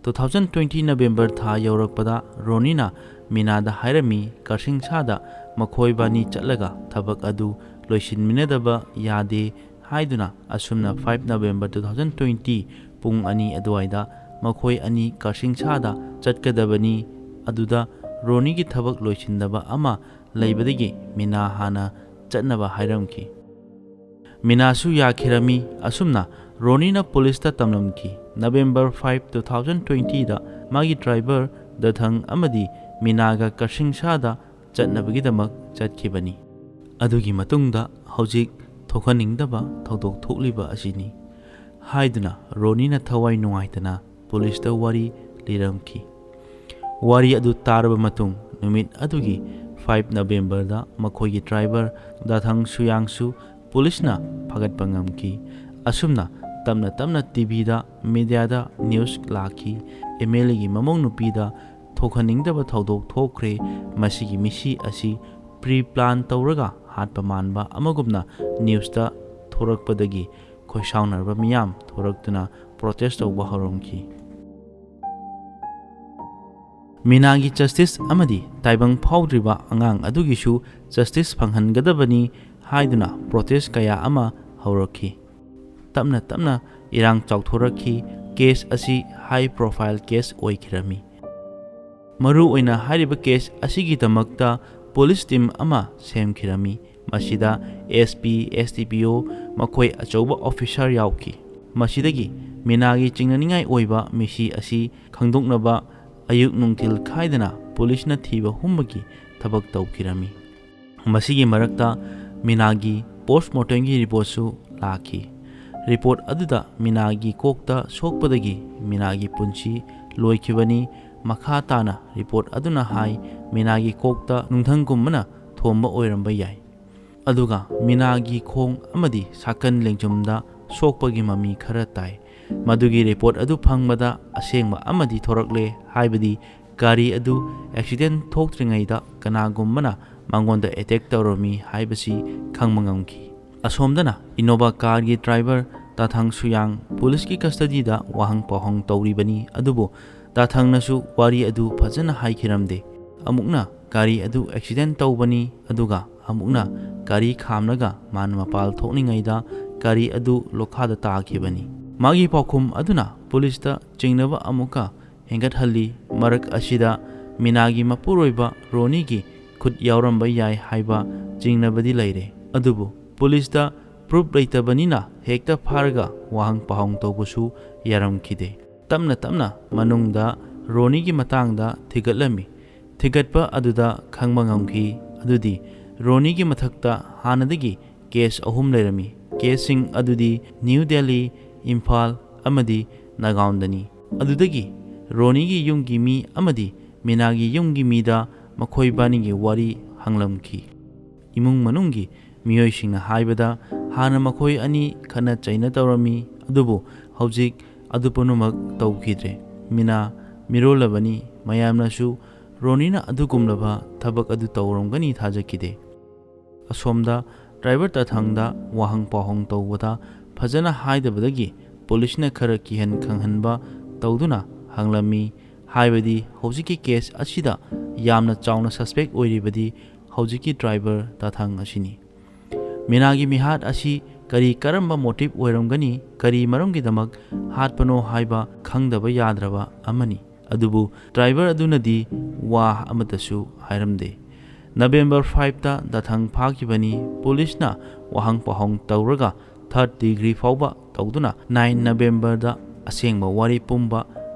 ꯇꯨ ꯊꯥꯎꯖꯟ ꯇ꯭ꯋꯦꯟꯇꯤ ꯅꯕꯦꯝꯕꯔ ꯊꯥ ꯌꯧꯔꯛꯄꯗ ꯔꯣꯅꯤꯅ ꯃꯤꯅꯥꯗ ꯍꯥꯏꯔꯝꯃꯤ, ꯀꯥꯁꯤꯡꯁꯥꯗ ꯃꯈꯣꯏꯕꯥꯅꯤ ꯆꯠꯂꯒ ꯊꯕꯛ ꯑꯗꯨ ꯂꯣꯏꯁꯤꯟꯃꯤꯟꯅꯗꯕ ꯌꯥꯗꯦ ꯍꯥꯏꯗꯨꯅ꯫ ꯑꯁꯨꯝꯅ five November two thousand twenty ꯄꯨꯡ ꯑꯅꯤ ꯑꯗꯨꯋꯥꯏꯗ ꯃꯈꯣꯏ ꯑꯅꯤ ꯀꯥꯁꯤꯡꯁꯥꯗ ꯆꯠꯀꯗꯕꯅꯤ꯫ ꯑꯗꯨꯗ ꯔꯣꯅꯤꯒꯤ ꯊꯕꯛ ꯂꯣꯏꯁꯤꯟꯗꯕ ꯑꯃ ꯂꯩꯕꯗꯒꯤ ꯃꯤꯅꯥ ꯍꯥꯟꯅ ꯆꯠꯅꯕ ꯍꯥꯏꯔꯝꯈꯤ꯫ ꯃꯤꯅꯥꯁꯨ ꯌꯥꯈꯤꯔꯝꯃꯤ꯫ ꯑꯁꯨꯝꯅ ꯔꯣꯅꯤꯅ ꯄꯨꯂꯤꯁꯇ ꯇꯝꯂꯝꯈꯤ꯫ ꯅꯕꯦꯝꯕꯔ ꯐꯥꯏꯚ, ꯇꯨ ꯊꯥꯎꯖꯟ ꯇ꯭ꯋꯦꯟꯇꯤꯗ ꯃꯥꯒꯤ ꯗ꯭ꯔꯥꯏꯚꯔ ꯗꯊꯪ ꯑꯃꯗꯤ ꯃꯤꯅꯥꯒ ꯀꯥꯁꯤꯡꯁꯥꯗ ꯆꯠꯅꯕꯒꯤꯗꯃꯛ ꯆꯠꯈꯤꯕꯅꯤ꯫ ꯑꯗꯨꯒꯤ ꯃꯇꯨꯡꯗ ꯍꯧꯖꯤꯛ ꯊꯣꯛꯍꯟꯅꯤꯡꯗꯕ ꯊꯧꯗꯣꯛ ꯊꯣꯛꯂꯤꯕ ꯑꯁꯤꯅꯤ ꯍꯥꯏꯗꯨꯅ ꯔꯣꯅꯤꯅ ꯊꯋꯥꯏ ꯅꯨꯡꯉꯥꯏꯇꯅ ꯄꯨꯂꯤꯁꯇ ꯋꯥꯔꯤ ꯂꯤꯔꯝꯈꯤ꯫ ꯋꯥꯔꯤ ꯑꯗꯨ ꯇꯥꯔꯕ ꯃꯇꯨꯡ, ꯅꯨꯃꯤꯠ ꯑꯗꯨꯒꯤ ꯐꯥꯏꯚ ꯅꯕꯦꯝꯕꯔꯗ ꯃꯈꯣꯏꯒꯤ ꯗ꯭ꯔꯥꯏꯚꯔ ꯗꯥꯊꯪ ꯁꯨꯌꯥꯡꯁꯨ ꯄꯨꯂꯤꯁꯅ ꯐꯥꯒꯠꯄ ꯉꯝꯈꯤ꯫ ꯑꯁꯨꯝꯅ ꯇꯞꯅ ꯇꯞꯅ ꯇꯤꯚꯤꯗ, ꯃꯤꯗꯤꯌꯥꯗ ꯅ꯭ꯌꯨꯁ ꯂꯥꯛꯈꯤ꯫ ꯑꯦꯝ ꯑꯦꯜ ꯑꯦꯒꯤ ꯃꯃꯧ ꯅꯨꯄꯤꯗ ꯊꯣꯛꯍꯟꯅꯤꯡꯗꯕ ꯊꯧꯗꯣꯛ ꯊꯣꯛꯈ꯭ꯔꯦ꯫ ꯃꯁꯤꯒꯤ ꯃꯤꯁꯤ ꯑꯁꯤ ꯄ꯭ꯔꯤ ꯄ꯭ꯂꯥꯟ ꯇꯧꯔꯒ ꯍꯥꯠꯄ ꯃꯥꯟꯕ ꯑꯃꯒꯨꯝꯅ ꯅ꯭ꯌꯨꯁꯇ ꯊꯣꯔꯛꯄꯗꯒꯤ ꯈꯣꯏꯁꯥꯎꯅꯔꯕ ꯃꯤꯌꯥꯝ ꯊꯣꯔꯛꯇꯨꯅ ꯄ꯭ꯔꯣꯇꯦꯁ ꯇꯧꯕ ꯍꯧꯔꯝꯈꯤ꯫ ꯃꯤꯅꯥꯒꯤ ꯖꯁꯇꯤꯁ ꯑꯃꯗꯤ ꯇꯥꯏꯕꯪ ꯐꯥꯎꯗ꯭ꯔꯤꯕ ꯑꯉꯥꯡ ꯑꯗꯨꯒꯤꯁꯨ ꯖꯁꯇꯤꯁ ꯐꯪꯍꯟꯒꯗꯕꯅꯤ ꯍꯥꯏꯗꯨꯅ ꯄ꯭ꯔꯣꯇꯦꯁ ꯀꯌꯥ ꯑꯃ ꯍꯧꯔꯛꯈꯤ꯫ ꯇꯞꯅ ꯇꯞꯅ ꯏꯔꯥꯡ ꯆꯥꯎꯊꯣꯔꯛꯈꯤ꯫ ꯀꯦꯁ ꯑꯁꯤ ꯍꯥꯏ ꯄ꯭ꯔꯣꯐꯥꯏꯜ ꯀꯦꯁ ꯑꯣꯏꯈꯤꯔꯝꯃꯤ꯫ ꯃꯔꯨ ꯑꯣꯏꯅ ꯍꯥꯏꯔꯤꯕ ꯀꯦꯁ ꯑꯁꯤꯒꯤꯗꯃꯛꯇ ꯄꯨꯂꯤꯁ ꯇꯤꯝ ꯑꯃ ꯁꯦꯝꯈꯤꯔꯝꯃꯤ꯫ ꯃꯁꯤꯗ ꯑꯦꯁ ꯄꯤ, ꯑꯦꯁ ꯗꯤ ꯄꯤ ꯑꯣ, ꯃꯈꯣꯏ ꯑꯆꯧꯕ ꯑꯣꯐꯤꯁꯥꯔ ꯌꯥꯎꯈꯤ꯫ ꯃꯁꯤꯗꯒꯤ ꯃꯤꯅꯥꯒꯤ ꯆꯤꯡꯅꯅꯤꯡꯉꯥꯏ ꯑꯣꯏꯕ ꯃꯤꯁꯤ ꯑꯁꯤ ꯈꯪꯗꯣꯛꯅꯕ ꯑꯌꯨꯛ ꯅꯨꯡꯊꯤꯜ ꯈꯥꯏꯗꯅ ꯄꯨꯂꯤꯁꯅ ꯊꯤꯕ ꯍꯨꯝꯕꯒꯤ ꯊꯕꯛ ꯇꯧꯈꯤꯔꯝꯃꯤ꯫ ꯃꯁꯤꯒꯤ ꯃꯔꯛꯇ ꯃꯤꯅꯥꯒꯤ ꯄꯣꯁꯃꯣꯔꯇꯦꯝꯒꯤ ꯔꯤꯄꯣꯔꯠꯁꯨ ꯂꯥꯛꯈꯤ꯫ ꯔꯤꯄꯣꯔꯠ ꯑꯗꯨꯗ ꯃꯤꯅꯥꯒꯤ ꯀꯣꯛꯇ ꯁꯣꯛꯄꯗꯒꯤ ꯃꯤꯅꯥꯒꯤ ꯄꯨꯟꯁꯤ ꯂꯣꯏꯈꯤꯕꯅꯤ꯫ ꯃꯈꯥ ꯇꯥꯅ ꯔꯤꯄꯣꯔꯠ ꯑꯗꯨꯅ ꯍꯥꯏ, ꯃꯤꯅꯥꯒꯤ ꯀꯣꯛꯇ ꯅꯨꯡꯊꯪꯒꯨꯝꯕꯅ ꯊꯣꯝꯕ ꯑꯣꯏꯔꯝꯕ ꯌꯥꯏ꯫ ꯑꯗꯨꯒ ꯃꯤꯅꯥꯒꯤ ꯈꯣꯡ ꯑꯃꯗꯤ ꯁꯥꯀꯟ ꯂꯦꯡꯖꯨꯝꯗ ꯁꯣꯛꯄꯒꯤ ꯃꯃꯤ ꯈꯔ ꯇꯥꯏ꯫ ꯃꯗꯨꯒꯤ ꯔꯤꯄꯣꯔꯠ ꯑꯗꯨ ꯐꯪꯕꯗ ꯑꯁꯦꯡꯕ ꯑꯃꯗꯤ ꯊꯣꯔꯛꯂꯦ, ꯍꯥꯏꯕꯗꯤ ꯒꯥꯔꯤ ꯑꯗꯨ ꯑꯦꯛꯁꯤꯗꯦꯟ ꯊꯣꯛꯇ꯭ꯔꯤꯉꯩꯗ ꯀꯅꯥꯒꯨꯝꯕꯅ ꯃꯉꯣꯟꯗ ꯑꯦꯇꯦꯛ ꯇꯧꯔꯝꯃꯤ ꯍꯥꯏꯕꯁꯤ ꯈꯪꯕ ꯉꯝꯈꯤ꯫ ꯑꯁꯣꯝꯗꯅ ꯏꯅꯣꯚꯥ ꯀꯥꯔꯒꯤ ꯗ꯭ꯔꯥꯏꯚꯔ ꯇꯥꯊꯪ ꯁꯨꯌꯥꯡ ꯄꯨꯂꯤꯁꯀꯤ ꯀꯁꯇꯗꯤꯗ ꯋꯥꯍꯪ ꯄꯥꯎꯍꯪ ꯇꯧꯔꯤꯕꯅꯤ, ꯑꯗꯨꯕꯨ ꯇꯥꯊꯪꯅꯁꯨ ꯋꯥꯔꯤ ꯑꯗꯨ ꯐꯖꯅ ꯍꯥꯏꯈꯤꯔꯝꯗꯦ꯫ ꯑꯃꯨꯛꯅ ꯒꯥꯔꯤ ꯑꯗꯨ ꯑꯦꯛꯁꯤꯗꯦꯟ ꯇꯧꯕꯅꯤ, ꯑꯗꯨꯒ ꯑꯃꯨꯛꯅ ꯒꯥꯔꯤ ꯈꯥꯝꯂꯒ ꯃꯥꯅ ꯃꯄꯥꯜ ꯊꯣꯛꯂꯤꯉꯩꯗ ꯒꯥꯔꯤ ꯑꯗꯨ ꯂꯣꯈꯥꯗ ꯇꯥꯈꯤꯕꯅꯤ꯫ ꯃꯥꯒꯤ ꯄꯥꯎꯈꯨꯝ ꯑꯗꯨꯅ ꯄꯨꯂꯤꯁꯇ ꯆꯤꯡꯅꯕ ꯑꯃꯨꯛꯀ ꯍꯦꯟꯒꯠꯍꯜꯂꯤ꯫ ꯃꯔꯛ ꯑꯁꯤꯗ ꯃꯤꯅꯥꯒꯤ ꯃꯄꯨꯔꯣꯏꯕ ꯔꯣꯅꯤꯒꯤ ꯈꯨꯠ ꯌꯥꯎꯔꯝꯕ ꯌꯥꯏ ꯍꯥꯏꯕ ꯆꯤꯡꯅꯕꯗꯤ ꯂꯩꯔꯦ, ꯑꯗꯨꯕꯨ ꯄꯨꯂꯤꯁꯇ ꯄ꯭ꯔꯨꯐ ꯂꯩꯇꯕꯅꯤꯅ ꯍꯦꯛꯇ ꯐꯥꯔꯒ ꯋꯥꯍꯪ ꯄꯥꯎꯍꯪ ꯇꯧꯕꯁꯨ ꯌꯥꯔꯝꯈꯤꯗꯦ꯫ ꯇꯞꯅ ꯇꯞꯅ ꯃꯅꯨꯡꯗ ꯔꯣꯅꯤꯒꯤ ꯃꯇꯥꯡꯗ ꯊꯤꯒꯠꯂꯝꯃꯤ꯫ ꯊꯤꯒꯠꯄ ꯑꯗꯨꯗ ꯈꯪꯕ ꯉꯝꯈꯤ ꯑꯗꯨꯗꯤ ꯔꯣꯅꯤꯒꯤ ꯃꯊꯛꯇ ꯍꯥꯟꯅꯗꯒꯤ ꯀꯦꯁ ꯑꯍꯨꯝ ꯂꯩꯔꯝꯃꯤ꯫ ꯀꯦꯁꯁꯤꯡ ꯑꯗꯨꯗꯤ ꯅ꯭ꯌꯨ ꯗꯦꯜꯂꯤ, ꯏꯝꯐꯥꯜ ꯑꯃꯗꯤ ꯅꯥꯒꯥꯎꯟꯗꯅꯤ꯫ ꯑꯗꯨꯗꯒꯤ ꯔꯣꯅꯤꯒꯤ ꯌꯨꯝꯒꯤ ꯃꯤ ꯑꯃꯗꯤ ꯃꯤꯅꯥꯒꯤ ꯌꯨꯝꯒꯤ ꯃꯤꯗ ꯃꯈꯣꯏꯕꯥꯅꯤꯒꯤ ꯋꯥꯔꯤ ꯍꯪꯂꯝꯈꯤ꯫ ꯏꯃꯨꯡ ꯃꯅꯨꯡꯒꯤ ꯃꯤꯑꯣꯏꯁꯤꯡꯅ ꯍꯥꯏꯕꯗ, ꯍꯥꯟꯅ ꯃꯈꯣꯏ ꯑꯅꯤ ꯈꯠꯅ ꯆꯩꯅ ꯇꯧꯔꯝꯃꯤ, ꯑꯗꯨꯕꯨ ꯍꯧꯖꯤꯛ ꯑꯗꯨ ꯄꯨꯝꯅꯃꯛ ꯇꯧꯈꯤꯗ꯭ꯔꯦ꯫ ꯃꯤꯅꯥ ꯃꯤꯔꯣꯜꯂꯕꯅꯤ, ꯃꯌꯥꯝꯅꯁꯨ ꯔꯣꯅꯤꯅ ꯑꯗꯨꯒꯨꯝꯂꯕ ꯊꯕꯛ ꯑꯗꯨ ꯇꯧꯔꯝꯒꯅꯤ ꯊꯥꯖꯈꯤꯗꯦ꯫ ꯑꯁꯣꯝꯗ ꯗ꯭ꯔꯥꯏꯚꯔ ꯇꯥꯊꯪꯗ ꯋꯥꯍꯪ ꯄꯥꯎꯍꯪ ꯇꯧꯕꯗ ꯐꯖꯅ ꯍꯥꯏꯗꯕꯗꯒꯤ ꯄꯨꯂꯤꯁꯅ ꯈꯔ ꯀꯤꯍꯟ ꯈꯪꯍꯟꯕ ꯇꯧꯗꯨꯅ ꯍꯪꯂꯝꯃꯤ꯫ ꯍꯥꯏꯕꯗꯤ ꯍꯧꯖꯤꯛꯀꯤ ꯀꯦꯁ ꯑꯁꯤꯗ ꯌꯥꯝꯅ ꯆꯥꯎꯅ ꯁꯁꯄꯦꯛ ꯑꯣꯏꯔꯤꯕꯗꯤ ꯍꯧꯖꯤꯛꯀꯤ ꯗ꯭ꯔꯥꯏꯚꯔ ꯇꯥꯊꯪ ꯑꯁꯤꯅꯤ꯫ ꯃꯤꯅꯥꯒꯤ ꯃꯤꯍꯥꯠ ꯑꯁꯤ ꯀꯔꯤ ꯀꯔꯝꯕ ꯃꯣꯇꯤꯚ ꯑꯣꯏꯔꯝꯒꯅꯤ, ꯀꯔꯤ ꯃꯔꯝꯒꯤꯗꯃꯛ ꯍꯥꯠꯄꯅꯣ ꯍꯥꯏꯕ ꯈꯪꯗꯕ ꯌꯥꯗ꯭ꯔꯕ ꯑꯃꯅꯤ꯫ ꯑꯗꯨꯕꯨ ꯗ꯭ꯔꯥꯏꯚꯔ ꯑꯗꯨꯅꯗꯤ ꯋꯥ ꯑꯃꯠꯇꯁꯨ ꯍꯥꯏꯔꯝꯗꯦ꯫ ꯅꯕꯦꯝꯕꯔ ꯐꯥꯏꯚꯇ ꯗꯥꯊꯪ ꯐꯥꯈꯤꯕꯅꯤ꯫ ꯄꯨꯂꯤꯁꯅ ꯋꯥꯍꯪ ꯄꯥꯎꯍꯪ ꯇꯧꯔꯒ ꯊꯥꯔꯠ ꯗꯤꯒ꯭ꯔꯤ ꯐꯥꯎꯕ ꯇꯧꯗꯨꯅ ꯅꯥꯏꯟ ꯅꯕꯦꯝꯕꯔꯗ ꯑꯁꯦꯡꯕ ꯋꯥꯔꯤ ꯄꯨꯝꯕ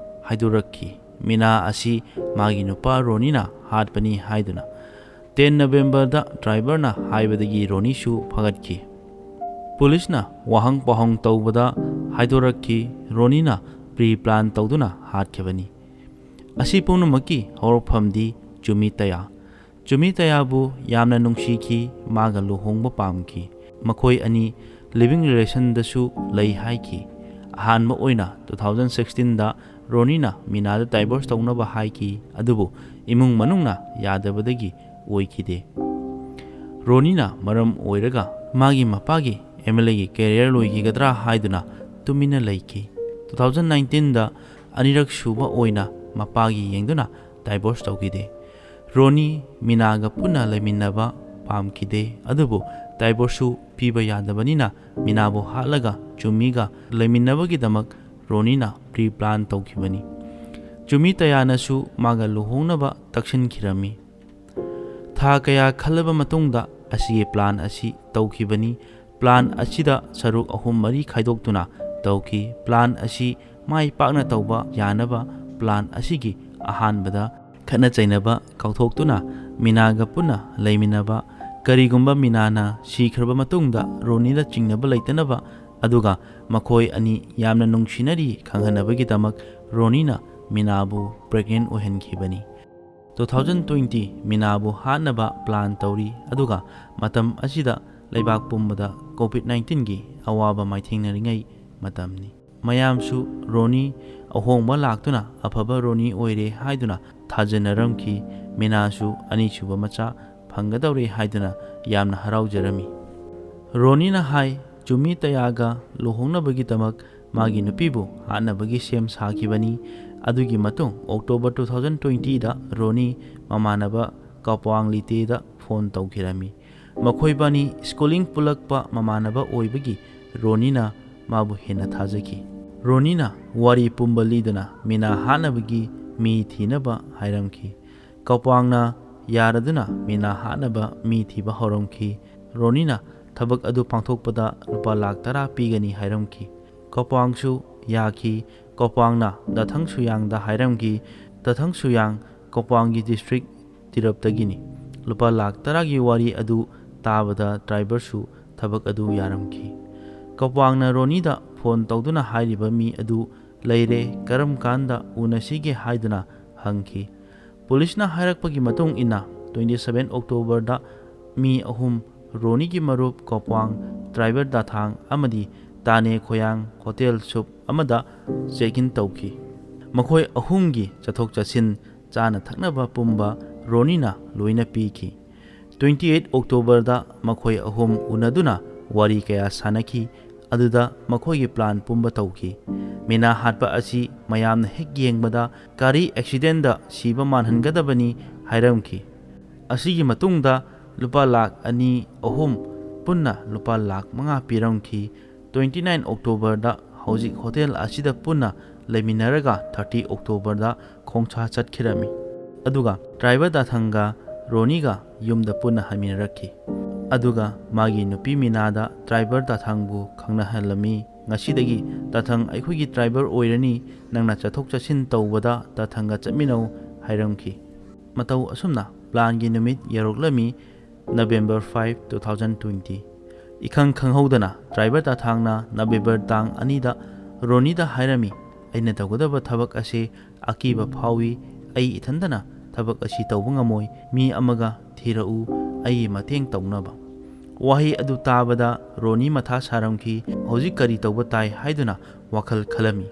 ꯍꯥꯏꯗꯣꯔꯛꯈꯤ꯫ ꯃꯤꯅꯥ ꯑꯁꯤ ꯃꯥꯒꯤ ꯅꯨꯄꯥ ꯔꯣꯅꯤꯅ ꯍꯥꯠꯄꯅꯤ ꯍꯥꯏꯗꯨꯅ꯫ ꯇꯦꯟ ꯅꯕꯦꯝꯕꯔꯗ ꯗ꯭ꯔꯥꯏꯚꯔꯅ ꯍꯥꯏꯕꯗꯒꯤ ꯔꯣꯅꯤꯁꯨ ꯐꯥꯒꯠꯈꯤ꯫ ꯄꯨꯂꯤꯁꯅ ꯋꯥꯍꯪ ꯄꯥꯎꯍꯪ ꯇꯧꯕꯗ ꯍꯥꯏꯗꯣꯔꯛꯈꯤ, ꯔꯣꯅꯤꯅ ꯄ꯭ꯔꯤ ꯄ꯭ꯂꯥꯟ ꯇꯧꯗꯨꯅ ꯍꯥꯠꯈꯤꯕꯅꯤ꯫ ꯑꯁꯤ ꯄꯨꯝꯅꯃꯛꯀꯤ ꯍꯧꯔꯛꯐꯝꯗꯤ ꯆꯨꯃꯤ ꯇꯌꯥ꯫ ꯆꯨꯃꯤ ꯇꯌꯥꯕꯨ ꯌꯥꯝꯅ ꯅꯨꯡꯁꯤꯈꯤ, ꯃꯥꯒ ꯂꯨꯍꯣꯡꯕ ꯄꯥꯝꯈꯤ꯫ ꯃꯈꯣꯏ ꯑꯅꯤ ꯂꯤꯚꯤꯡ ꯔꯤꯂꯦꯁꯟꯗꯁꯨ ꯂꯩ ꯍꯥꯏꯈꯤ꯫ ꯑꯍꯥꯟꯕ ꯑꯣꯏꯅ ꯇꯨ ꯊꯥꯎꯖꯟ ꯁꯤꯛꯁꯇꯤꯟꯗ ꯔꯣꯅꯤꯅ ꯃꯤꯅꯥꯗ ꯗꯥꯏꯚꯣꯔꯁ ꯇꯧꯅꯕ ꯍꯥꯏꯈꯤ, ꯑꯗꯨꯕꯨ ꯏꯃꯨꯡ ꯃꯅꯨꯡꯅ ꯌꯥꯗꯕꯗꯒꯤ ꯑꯣꯏꯈꯤꯗꯦ꯫ ꯔꯣꯅꯤꯅ ꯃꯔꯝ ꯑꯣꯏꯔꯒ ꯃꯥꯒꯤ ꯃꯄꯥꯒꯤ ꯑꯦꯝ ꯑꯦꯜ ꯑꯦꯒꯤ ꯀꯦꯔꯤꯌꯔ ꯂꯣꯏꯈꯤꯒꯗ꯭ꯔꯥ ꯍꯥꯏꯗꯨꯅ ꯇꯨꯃꯤꯟꯅ ꯂꯩꯈꯤ꯫ ꯇꯨ ꯊꯥꯎꯖꯟ ꯅꯥꯏꯟꯇꯤꯟꯗ ꯑꯅꯤꯔꯛ ꯁꯨꯕ ꯑꯣꯏꯅ ꯃꯄꯥꯒꯤ ꯌꯦꯡꯗꯨꯅ ꯗꯥꯏꯚꯣꯔꯁ ꯇꯧꯈꯤꯗꯦ꯫ ꯔꯣꯅꯤ ꯃꯤꯅꯥꯒ ꯄꯨꯟꯅ ꯂꯩꯃꯤꯟꯅꯕ ꯄꯥꯝꯈꯤꯗꯦ, ꯑꯗꯨꯕꯨ ꯗꯥꯏꯚꯣꯔꯁꯁꯨ ꯄꯤꯕ ꯌꯥꯗꯕꯅꯤꯅ ꯃꯤꯅꯥꯕꯨ ꯍꯥꯠꯂꯒ ꯆꯨꯃꯤꯒ ꯂꯩꯃꯤꯟꯅꯕꯒꯤꯗꯃꯛ ꯔꯣꯅꯤꯅ ꯄ꯭ꯔꯤ ꯄ꯭ꯂꯥꯟ ꯇꯧꯈꯤꯕꯅꯤ꯫ ꯆꯨꯃꯤ ꯇꯌꯥꯅꯁꯨ ꯃꯥꯒ ꯂꯨꯍꯣꯡꯅꯕ ꯇꯛꯁꯤꯟꯈꯤꯔꯝꯃꯤ꯫ ꯊꯥ ꯀꯌꯥ ꯈꯜꯂꯕ ꯃꯇꯨꯡꯗ ꯑꯁꯤꯒꯤ ꯄ꯭ꯂꯥꯟ ꯑꯁꯤ ꯇꯧꯈꯤꯕꯅꯤ꯫ ꯄ꯭ꯂꯥꯟ ꯑꯁꯤꯗ ꯁꯔꯨꯛ ꯑꯍꯨꯝ ꯃꯔꯤ ꯈꯥꯏꯗꯣꯛꯇꯨꯅ ꯇꯧꯈꯤ꯫ ꯄ꯭ꯂꯥꯟ ꯑꯁꯤ ꯃꯥꯏ ꯄꯥꯛꯅ ꯇꯧꯕ ꯌꯥꯅꯕ ꯄ꯭ꯂꯥꯟ ꯑꯁꯤꯒꯤ ꯑꯍꯥꯟꯕꯗ ꯈꯠꯅ ꯆꯩꯅꯕ ꯀꯥꯎꯊꯣꯛꯇꯨꯅ ꯃꯤꯅꯥꯒ ꯄꯨꯟꯅ ꯂꯩꯃꯤꯟꯅꯕ, ꯀꯔꯤꯒꯨꯝꯕ ꯃꯤꯅꯥꯅ ꯁꯤꯈ꯭ꯔꯕ ꯃꯇꯨꯡꯗ ꯔꯣꯅꯤꯗ ꯆꯤꯡꯅꯕ ꯂꯩꯇꯅꯕ, ꯑꯗꯨꯒ ꯃꯈꯣꯏ ꯑꯅꯤ ꯌꯥꯝꯅ ꯅꯨꯡꯁꯤꯅꯔꯤ ꯈꯪꯍꯟꯅꯕꯒꯤꯗꯃꯛ ꯔꯣꯅꯤꯅ ꯃꯤꯅꯥꯕꯨ ꯄ꯭ꯔꯦꯒꯅꯦꯟ ꯑꯣꯏꯍꯟꯈꯤꯕꯅꯤ꯫ ꯇꯨ ꯊꯥꯎꯖꯟ ꯇ꯭ꯋꯦꯟꯇꯤ ꯃꯤꯅꯥꯕꯨ ꯍꯥꯠꯅꯕ ꯄ꯭ꯂꯥꯟ ꯇꯧꯔꯤ, ꯑꯗꯨꯒ ꯃꯇꯝ ꯑꯁꯤꯗ ꯂꯩꯕꯥꯛ ꯄꯨꯝꯕꯗ ꯀꯣꯚꯤꯗ ꯅꯥꯏꯟꯇꯤꯟꯒꯤ ꯑꯋꯥꯕ ꯃꯥꯏꯊꯦꯡꯅꯔꯤꯉꯩ ꯃꯇꯝꯅꯤ꯫ ꯃꯌꯥꯝꯁꯨ ꯔꯣꯅꯤ ꯑꯍꯣꯡꯕ ꯂꯥꯛꯇꯨꯅ ꯑꯐꯕ ꯔꯣꯅꯤ ꯑꯣꯏꯔꯦ ꯍꯥꯏꯗꯨꯅ ꯊꯥꯖꯅꯔꯝꯈꯤ꯫ ꯃꯤꯅꯥꯁꯨ ꯑꯅꯤꯁꯨꯕ ꯃꯆꯥ ꯐꯪꯒꯗꯧꯔꯦ ꯍꯥꯏꯗꯨꯅ ꯌꯥꯝꯅ ꯍꯔꯥꯎꯖꯔꯝꯃꯤ꯫ ꯔꯣꯅꯤꯅ ꯍꯥꯏ, ꯆꯨꯃꯤ ꯇꯌꯥꯒ ꯂꯨꯍꯣꯡꯅꯕꯒꯤꯗꯃꯛ ꯃꯥꯒꯤ ꯅꯨꯄꯤꯕꯨ ꯍꯥꯠꯅꯕꯒꯤ ꯁꯦꯝ ꯁꯥꯈꯤꯕꯅꯤ꯫ ꯑꯗꯨꯒꯤ ꯃꯇꯨꯡ ꯑꯣꯛꯇꯣꯕꯔ ꯇꯨ ꯊꯥꯎꯖꯟ ꯇ꯭ꯋꯦꯟꯇꯤꯗ ꯔꯣꯅꯤ ꯃꯃꯥꯟꯅꯕ ꯀꯄ꯭ꯋꯥꯡ ꯂꯤꯇꯦꯗ ꯐꯣꯟ ꯇꯧꯈꯤꯔꯝꯃꯤ꯫ ꯃꯈꯣꯏꯕꯥꯅꯤ ꯁ꯭ꯀꯨꯂꯤꯡ ꯄꯨꯜꯂꯛꯄ ꯃꯃꯥꯟꯅꯕ ꯑꯣꯏꯕꯒꯤ ꯔꯣꯅꯤꯅ ꯃꯥꯕꯨ ꯍꯦꯟꯅ ꯊꯥꯖꯈꯤ꯫ ꯔꯣꯅꯤꯅ ꯋꯥꯔꯤ ꯄꯨꯝꯕ ꯂꯤꯗꯨꯅ ꯃꯤꯅꯥ ꯍꯥꯠꯅꯕꯒꯤ ꯃꯤ ꯊꯤꯅꯕ ꯍꯥꯏꯔꯝꯈꯤ꯫ ꯀꯄ꯭ꯋꯥꯡꯅ ꯌꯥꯔꯗꯨꯅ ꯃꯤꯅꯥ ꯍꯥꯠꯅꯕ ꯃꯤ ꯊꯤꯕ ꯍꯧꯔꯝꯈꯤ꯫ ꯔꯣꯅꯤꯅ ꯊꯕꯛ ꯑꯗꯨ ꯄꯥꯡꯊꯣꯛꯄꯗ ꯂꯨꯄꯥ ꯂꯥꯈ ꯇꯔꯥ ꯄꯤꯒꯅꯤ ꯍꯥꯏꯔꯝꯈꯤ꯫ ꯀꯄ꯭ꯋꯥꯡꯁꯨ ꯌꯥꯈꯤ꯫ ꯀꯄ꯭ꯋꯥꯡꯅ ꯗꯥꯊꯪ ꯁꯨꯌꯥꯡꯗ ꯍꯥꯏꯔꯝꯈꯤ꯫ ꯗꯥꯊꯪ ꯁꯨꯌꯥꯡ ꯀꯄ꯭ꯋꯥꯡꯒꯤ ꯗꯤꯁꯇ꯭ꯔꯤꯛ ꯇꯤꯔꯞꯇꯒꯤꯅꯤ꯫ ꯂꯨꯄꯥ ꯂꯥꯈ ꯇꯔꯥꯒꯤ ꯋꯥꯔꯤ ꯑꯗꯨ ꯇꯥꯕꯗ ꯗ꯭ꯔꯥꯏꯚꯔꯁꯨ ꯊꯕꯛ ꯑꯗꯨ ꯌꯥꯔꯝꯈꯤ꯫ ꯀꯄ꯭ꯋꯥꯡꯅ ꯔꯣꯅꯤꯗ ꯐꯣꯟ ꯇꯧꯗꯨꯅ ꯍꯥꯏꯔꯤꯕ ꯃꯤ ꯑꯗꯨ ꯂꯩꯔꯦ, ꯀꯔꯝ ꯀꯥꯟꯗ ꯎꯅꯁꯤꯒꯦ ꯍꯥꯏꯗꯨꯅ ꯍꯪꯈꯤ꯫ ꯄꯨꯂꯤꯁꯅ ꯍꯥꯏꯔꯛꯄꯒꯤ ꯃꯇꯨꯡ ꯏꯟꯅ, twenty seven Octoberꯗ ꯃꯤ ꯑꯍꯨꯝ, ꯔꯣꯅꯤꯒꯤ ꯃꯔꯨꯞ ꯀꯣꯄ꯭ꯋꯥꯡ, ꯗ꯭ꯔꯥꯏꯚꯔ ꯗꯥꯊꯥꯡ ꯑꯃꯗꯤ ꯇꯥꯅꯦ ꯈꯣꯌꯥꯡ ꯍꯣꯇꯦꯜ ꯁꯨꯞ ꯑꯃꯗ ꯆꯦꯛ ꯏꯟ ꯇꯧꯈꯤ꯫ ꯃꯈꯣꯏ ꯑꯍꯨꯝꯒꯤ ꯆꯠꯊꯣꯛ ꯆꯠꯁꯤꯟ, ꯆꯥꯅ ꯊꯛꯅꯕ ꯄꯨꯝꯕ ꯔꯣꯅꯤꯅ ꯂꯣꯏꯅ ꯄꯤꯈꯤ꯫ Twenty eight Octoberꯗ ꯃꯈꯣꯏ ꯑꯍꯨꯝ ꯎꯅꯗꯨꯅ ꯋꯥꯔꯤ ꯀꯌꯥ ꯁꯥꯟꯅꯈꯤ꯫ ꯑꯗꯨꯗ ꯃꯈꯣꯏꯒꯤ ꯄ꯭ꯂꯥꯟ ꯄꯨꯝꯕ ꯇꯧꯈꯤ꯫ ꯃꯤꯅꯥ ꯍꯥꯠꯄ ꯑꯁꯤ ꯃꯌꯥꯝꯅ ꯍꯦꯛ ꯌꯦꯡꯕꯗ ꯒꯥꯔꯤ ꯑꯦꯛꯁꯤꯗꯦꯟꯗ ꯁꯤꯕ ꯃꯥꯟꯍꯟꯒꯗꯕꯅꯤ ꯍꯥꯏꯔꯝꯈꯤ꯫ ꯑꯁꯤꯒꯤ ꯃꯇꯨꯡꯗ ꯂꯨꯄꯥ ꯂꯥꯈ ꯑꯅꯤ, ꯑꯍꯨꯝ, ꯄꯨꯟꯅ ꯂꯨꯄꯥ ꯂꯥꯈ ꯃꯉꯥ ꯄꯤꯔꯝꯈꯤ꯫ Twenty nine Octoberꯗ ꯍꯧꯖꯤꯛ ꯍꯣꯇꯦꯜ ꯑꯁꯤꯗ ꯄꯨꯟꯅ ꯂꯩꯃꯤꯟꯅꯔꯒ thirty Octoberꯗ ꯈꯣꯡꯁꯥ ꯆꯠꯈꯤꯔꯝꯃꯤ꯫ ꯑꯗꯨꯒ ꯗ꯭ꯔꯥꯏꯚꯔ ꯗꯥꯊꯪꯒ ꯔꯣꯅꯤꯒ ꯌꯨꯝꯗ ꯄꯨꯟꯅ ꯍꯟꯃꯤꯟꯅꯔꯛꯈꯤ꯫ ꯑꯗꯨꯒ ꯃꯥꯒꯤ ꯅꯨꯄꯤ ꯃꯤꯅꯥꯗ ꯗ꯭ꯔꯥꯏꯚꯔ ꯗꯥꯊꯪꯕꯨ ꯈꯪꯅꯍꯜꯂꯝꯃꯤ꯫ "ꯉꯁꯤꯗꯒꯤ ꯗꯥꯊꯪ ꯑꯩꯈꯣꯏꯒꯤ ꯗ꯭ꯔꯥꯏꯚꯔ ꯑꯣꯏꯔꯅꯤ, ꯅꯪꯅ ꯆꯠꯊꯣꯛ ꯆꯠꯁꯤꯟ ꯇꯧꯕꯗ ꯗꯥꯊꯪꯒ ꯆꯠꯃꯤꯟꯅꯧ" ꯍꯥꯏꯔꯝꯈꯤ꯫ ꯃꯇꯧ ꯑꯁꯨꯝꯅ ꯄ꯭ꯂꯥꯟꯒꯤ ꯅꯨꯃꯤꯠ ꯌꯧꯔꯛꯂꯝꯃꯤ, November five, two thousand twenty꯫ ꯏꯈꯪ ꯈꯪꯍꯧꯗꯅ ꯗ꯭ꯔꯥꯏꯚꯔ ꯗꯥꯊꯪꯅ November ꯇꯥꯡ ꯑꯅꯤꯗ ꯔꯣꯅꯤꯗ ꯍꯥꯏꯔꯝꯃꯤ, "ꯑꯩꯅ ꯇꯧꯒꯗꯕ ꯊꯕꯛ ꯑꯁꯤ ꯑꯀꯤꯕ ꯐꯥꯎꯏ, ꯑꯩ ꯏꯊꯟꯇꯅ ꯊꯕꯛ ꯑꯁꯤ ꯇꯧꯕ ꯉꯝꯃꯣꯏ, ꯃꯤ ꯑꯃꯒ ꯊꯤꯔꯛꯎ ꯑꯩꯒꯤ ꯃꯇꯦꯡ ꯇꯧꯅꯕ"꯫ ꯋꯥꯍꯩ ꯑꯗꯨ ꯇꯥꯕꯗ ꯔꯣꯅꯤ ꯃꯊꯥ ꯁꯥꯔꯝꯈꯤ꯫ ꯍꯧꯖꯤꯛ ꯀꯔꯤ ꯇꯧꯕ ꯇꯥꯏ ꯍꯥꯏꯗꯨꯅ ꯋꯥꯈꯜ ꯈꯜꯂꯝꯃꯤ꯫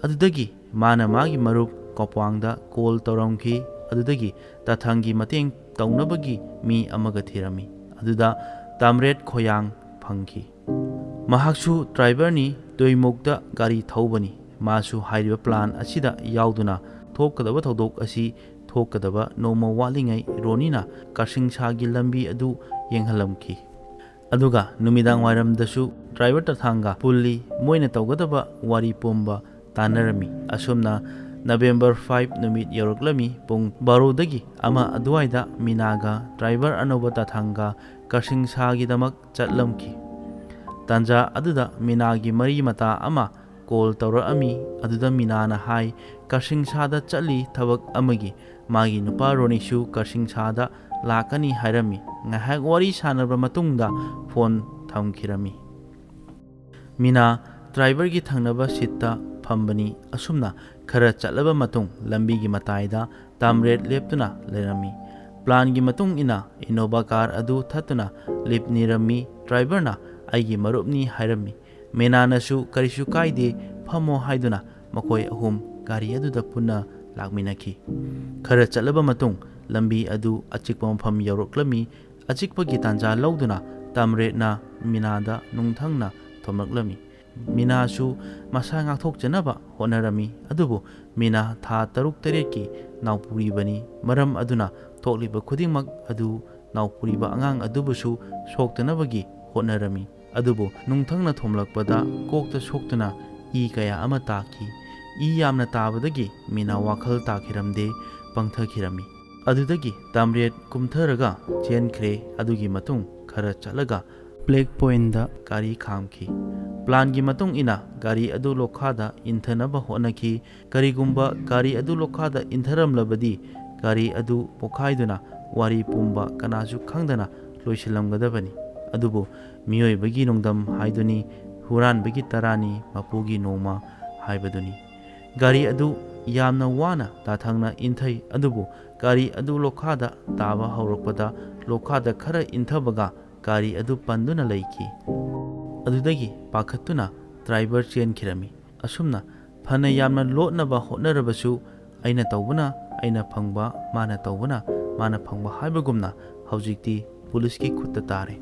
ꯑꯗꯨꯗꯒꯤ ꯃꯥꯅ ꯃꯥꯒꯤ ꯃꯔꯨꯞ ꯀꯣꯄ꯭ꯋꯥꯡꯗ ꯀꯣꯜ ꯇꯧꯔꯝꯈꯤ꯫ ꯑꯗꯨꯗꯒꯤ ꯗꯥꯊꯪꯒꯤ ꯃꯇꯦꯡ ꯇꯧꯅꯕꯒꯤ ꯃꯤ ꯑꯃꯒ ꯊꯤꯔꯝꯃꯤ꯫ ꯑꯗꯨꯗ ꯇꯥꯝꯔꯦꯠ ꯈꯣꯌꯥꯡ ꯐꯪꯈꯤ꯫ ꯃꯍꯥꯛꯁꯨ ꯗ꯭ꯔꯥꯏꯚꯔꯅꯤ, ꯇꯨꯏꯃꯨꯛꯇ ꯒꯥꯔꯤ ꯊꯧꯕꯅꯤ꯫ ꯃꯥꯁꯨ ꯍꯥꯏꯔꯤꯕ ꯄ꯭ꯂꯥꯟ ꯑꯁꯤꯗ ꯌꯥꯎꯗꯨꯅ ꯊꯣꯛꯀꯗꯕ ꯊꯧꯗꯣꯛ ꯑꯁꯤ ꯊꯣꯛꯀꯗꯕ ꯅꯣꯡꯃ ꯋꯥꯠꯂꯤꯉꯩ ꯔꯣꯅꯤꯅ ꯀꯥꯁꯤꯡꯁꯥꯒꯤ ꯂꯝꯕꯤ ꯑꯗꯨ ꯌꯦꯡꯍꯜꯂꯝꯈꯤ꯫ ꯑꯗꯨꯒ ꯅꯨꯃꯤꯗꯥꯡ ꯋꯥꯏꯔꯝꯗꯁꯨ ꯗ꯭ꯔꯥꯏꯚꯔ ꯗꯥꯊꯪꯒ ꯄꯨꯜꯂꯤ꯫ ꯃꯣꯏꯅ ꯇꯧꯒꯗꯕ ꯋꯥꯔꯤ ꯄꯨꯝꯕ ꯇꯥꯟꯅꯔꯝꯃꯤ꯫ ꯑꯁꯨꯝꯅ November five ꯅꯨꯃꯤꯠ ꯌꯧꯔꯛꯂꯝꯃꯤ꯫ ꯄꯨꯡ ꯕꯥꯔꯣꯗꯒꯤ ꯑꯃ ꯑꯗꯨꯋꯥꯏꯗ ꯃꯤꯅꯥꯒ ꯗ꯭ꯔꯥꯏꯚꯔ ꯑꯅꯧꯕ ꯗꯥꯊꯪꯒ ꯀꯥꯁꯤꯡꯁꯥꯒꯤꯗꯃꯛ ꯆꯠꯂꯝꯈꯤ꯫ ꯇꯥꯟꯖꯥ ꯑꯗꯨꯗ ꯃꯤꯅꯥꯒꯤ ꯃꯔꯤ ꯃꯇꯥ ꯑꯃ ꯀꯣꯜ ꯇꯧꯔꯛꯑꯝꯃꯤ꯫ ꯑꯗꯨꯗ ꯃꯤꯅꯥꯅ ꯍꯥꯏ, "ꯀꯥꯁꯤꯡꯁꯥꯗ ꯆꯠꯂꯤ ꯊꯕꯛ ꯑꯃꯒꯤ, ꯃꯥꯒꯤ ꯅꯨꯄꯥ ꯔꯣꯅꯤꯁꯨ ꯀꯔꯁꯤꯡꯁꯥꯗ ꯂꯥꯛꯀꯅꯤ ꯍꯥꯏꯔꯝꯃꯤ꯫ ꯉꯥꯏꯍꯥꯛ ꯋꯥꯔꯤ ꯁꯥꯟꯅꯔꯕ ꯃꯇꯨꯡꯗ ꯐꯣꯟ ꯊꯝꯈꯤꯔꯝꯃꯤ꯫ ꯃꯤꯅꯥ ꯗ꯭ꯔꯥꯏꯚꯔꯒꯤ ꯊꯪꯅꯕ ꯁꯤꯠꯇ ꯐꯝꯕꯅꯤ꯫ ꯑꯁꯨꯝꯅ ꯈꯔ ꯆꯠꯂꯕ ꯃꯇꯨꯡ ꯂꯝꯕꯤꯒꯤ ꯃꯇꯥꯏꯗ ꯇꯥꯝꯔꯦꯠ ꯂꯦꯞꯇꯨꯅ ꯂꯩꯔꯝꯃꯤ꯫ ꯄ꯭ꯂꯥꯟꯒꯤ ꯃꯇꯨꯡ ꯏꯟꯅ ꯏꯅꯣꯚꯥ ꯀꯥꯔ ꯑꯗꯨ ꯊꯠꯇꯨꯅ ꯂꯤꯐ ꯅꯤꯔꯝꯃꯤ꯫ ꯗ꯭ꯔꯥꯏꯚꯔꯅ "ꯑꯩꯒꯤ ꯃꯔꯨꯞꯅꯤ" ꯍꯥꯏꯔꯝꯃꯤ꯫ ꯃꯤꯅꯥꯅꯁꯨ "ꯀꯔꯤꯁꯨ ꯀꯥꯏꯗꯦ, ꯐꯝꯃꯣ" ꯍꯥꯏꯗꯨꯅ ꯃꯈꯣꯏ ꯑꯍꯨꯝ ꯒꯥꯔꯤ ꯑꯗꯨꯗ ꯄꯨꯟꯅ ꯂꯥꯛꯃꯤꯟꯅꯈꯤ꯫ ꯈꯔ ꯆꯠꯂꯕ ꯃꯇꯨꯡ ꯂꯝꯕꯤ ꯑꯗꯨ ꯑꯆꯤꯛꯄ ꯃꯐꯝ ꯌꯧꯔꯛꯂꯝꯃꯤ꯫ ꯑꯆꯤꯛꯄꯒꯤ ꯇꯥꯟꯖꯥ ꯂꯧꯗꯨꯅ ꯇꯥꯝꯔꯦꯠꯅ ꯃꯤꯅꯥꯗ ꯅꯨꯡꯊꯪꯅ ꯊꯣꯝꯂꯛꯂꯝꯃꯤ꯫ ꯃꯤꯅꯥꯁꯨ ꯃꯁꯥ ꯉꯥꯛꯊꯣꯛꯆꯅꯕ ꯍꯣꯠꯅꯔꯝꯃꯤ, ꯑꯗꯨꯕꯨ ꯃꯤꯅꯥ ꯊꯥ ꯇꯔꯨꯛ ꯇꯔꯦꯠꯀꯤ ꯅꯥꯎꯄꯨꯔꯤꯕꯅꯤ꯫ ꯃꯔꯝ ꯑꯗꯨꯅ ꯊꯣꯛꯂꯤꯕ ꯈꯨꯗꯤꯡꯃꯛ ꯑꯗꯨ ꯅꯥꯎꯄꯨꯔꯤꯕ ꯑꯉꯥꯡ ꯑꯗꯨꯕꯨꯁꯨ ꯁꯣꯛꯇꯅꯕꯒꯤ ꯍꯣꯠꯅꯔꯝꯃꯤ꯫ ꯑꯗꯨꯕꯨ ꯅꯨꯡꯊꯪꯅ ꯊꯣꯝꯂꯛꯄꯗ ꯀꯣꯛꯇ ꯁꯣꯛꯇꯨꯅ ꯏ ꯀꯌꯥ ꯑꯃ ꯇꯥꯈꯤ꯫ ꯏ ꯌꯥꯝꯅ ꯇꯥꯕꯗꯒꯤ ꯃꯤꯅꯥ ꯋꯥꯈꯜ ꯇꯥꯈꯤꯔꯝꯗꯦ, ꯄꯪꯊꯈꯤꯔꯝꯃꯤ꯫ ꯑꯗꯨꯗꯒꯤ ꯇꯥꯝꯔꯦꯠ ꯀꯨꯝꯊꯔꯒ ꯆꯦꯟꯈ꯭ꯔꯦ꯫ ꯑꯗꯨꯒꯤ ꯃꯇꯨꯡ ꯈꯔ ꯆꯠꯂꯒ ꯕ꯭ꯂꯦꯛ ꯄꯣꯏꯟꯗ ꯒꯥꯔꯤ ꯈꯥꯝꯈꯤ꯫ ꯄ꯭ꯂꯥꯟꯒꯤ ꯃꯇꯨꯡ ꯏꯟꯅ ꯒꯥꯔꯤ ꯑꯗꯨ ꯂꯣꯈꯥꯗ ꯏꯟꯊꯅꯕ ꯍꯣꯠꯅꯈꯤ꯫ ꯀꯔꯤꯒꯨꯝꯕ ꯒꯥꯔꯤ ꯑꯗꯨ ꯂꯣꯈꯥꯗ ꯏꯟꯊꯔꯝꯂꯕꯗꯤ ꯒꯥꯔꯤ ꯑꯗꯨ ꯄꯣꯈꯥꯏꯗꯨꯅ ꯋꯥꯔꯤ ꯄꯨꯝꯕ ꯀꯅꯥꯁꯨ ꯈꯪꯗꯅ ꯂꯣꯏꯁꯤꯜꯂꯝꯒꯗꯕꯅꯤ꯫ ꯑꯗꯨꯕꯨ ꯃꯤꯑꯣꯏꯕꯒꯤ ꯅꯣꯡꯗꯝ ꯍꯥꯏꯗꯨꯅꯤ, ꯍꯨꯔꯥꯟꯕꯒꯤ ꯇꯔꯥꯅꯤ ꯃꯄꯨꯒꯤ ꯅꯣꯡꯃ ꯍꯥꯏꯕꯗꯨꯅꯤ꯫ ꯒꯥꯔꯤ ꯑꯗꯨ ꯌꯥꯝꯅ ꯋꯥꯅ ꯇꯥꯊꯪꯅ ꯏꯟꯊꯩ, ꯑꯗꯨꯕꯨ ꯒꯥꯔꯤ ꯑꯗꯨ ꯂꯣꯈꯥꯗ ꯇꯥꯕ ꯍꯧꯔꯛꯄꯗ ꯂꯣꯈꯥꯗ ꯈꯔ ꯏꯟꯊꯕꯒ ꯒꯥꯔꯤ ꯑꯗꯨ ꯄꯟꯗꯨꯅ ꯂꯩꯈꯤ꯫ ꯑꯗꯨꯗꯒꯤ ꯄꯥꯈꯠꯇꯨꯅ ꯗ꯭ꯔꯥꯏꯚꯔ ꯆꯦꯟꯈꯤꯔꯝꯃꯤ꯫ ꯑꯁꯨꯝꯅ ꯐꯅ ꯌꯥꯝꯅ ꯂꯣꯠꯅꯕ ꯍꯣꯠꯅꯔꯕꯁꯨ, ꯑꯩꯅ ꯇꯧꯕꯅ ꯑꯩꯅ ꯐꯪꯕ, ꯃꯥꯅ ꯇꯧꯕꯅ ꯃꯥꯅ ꯐꯪꯕ ꯍꯥꯏꯕꯒꯨꯝꯅ ꯍꯧꯖꯤꯛꯇꯤ ꯄꯨꯂꯤꯁꯀꯤ ꯈꯨꯠꯇ ꯇꯥꯔꯦ꯫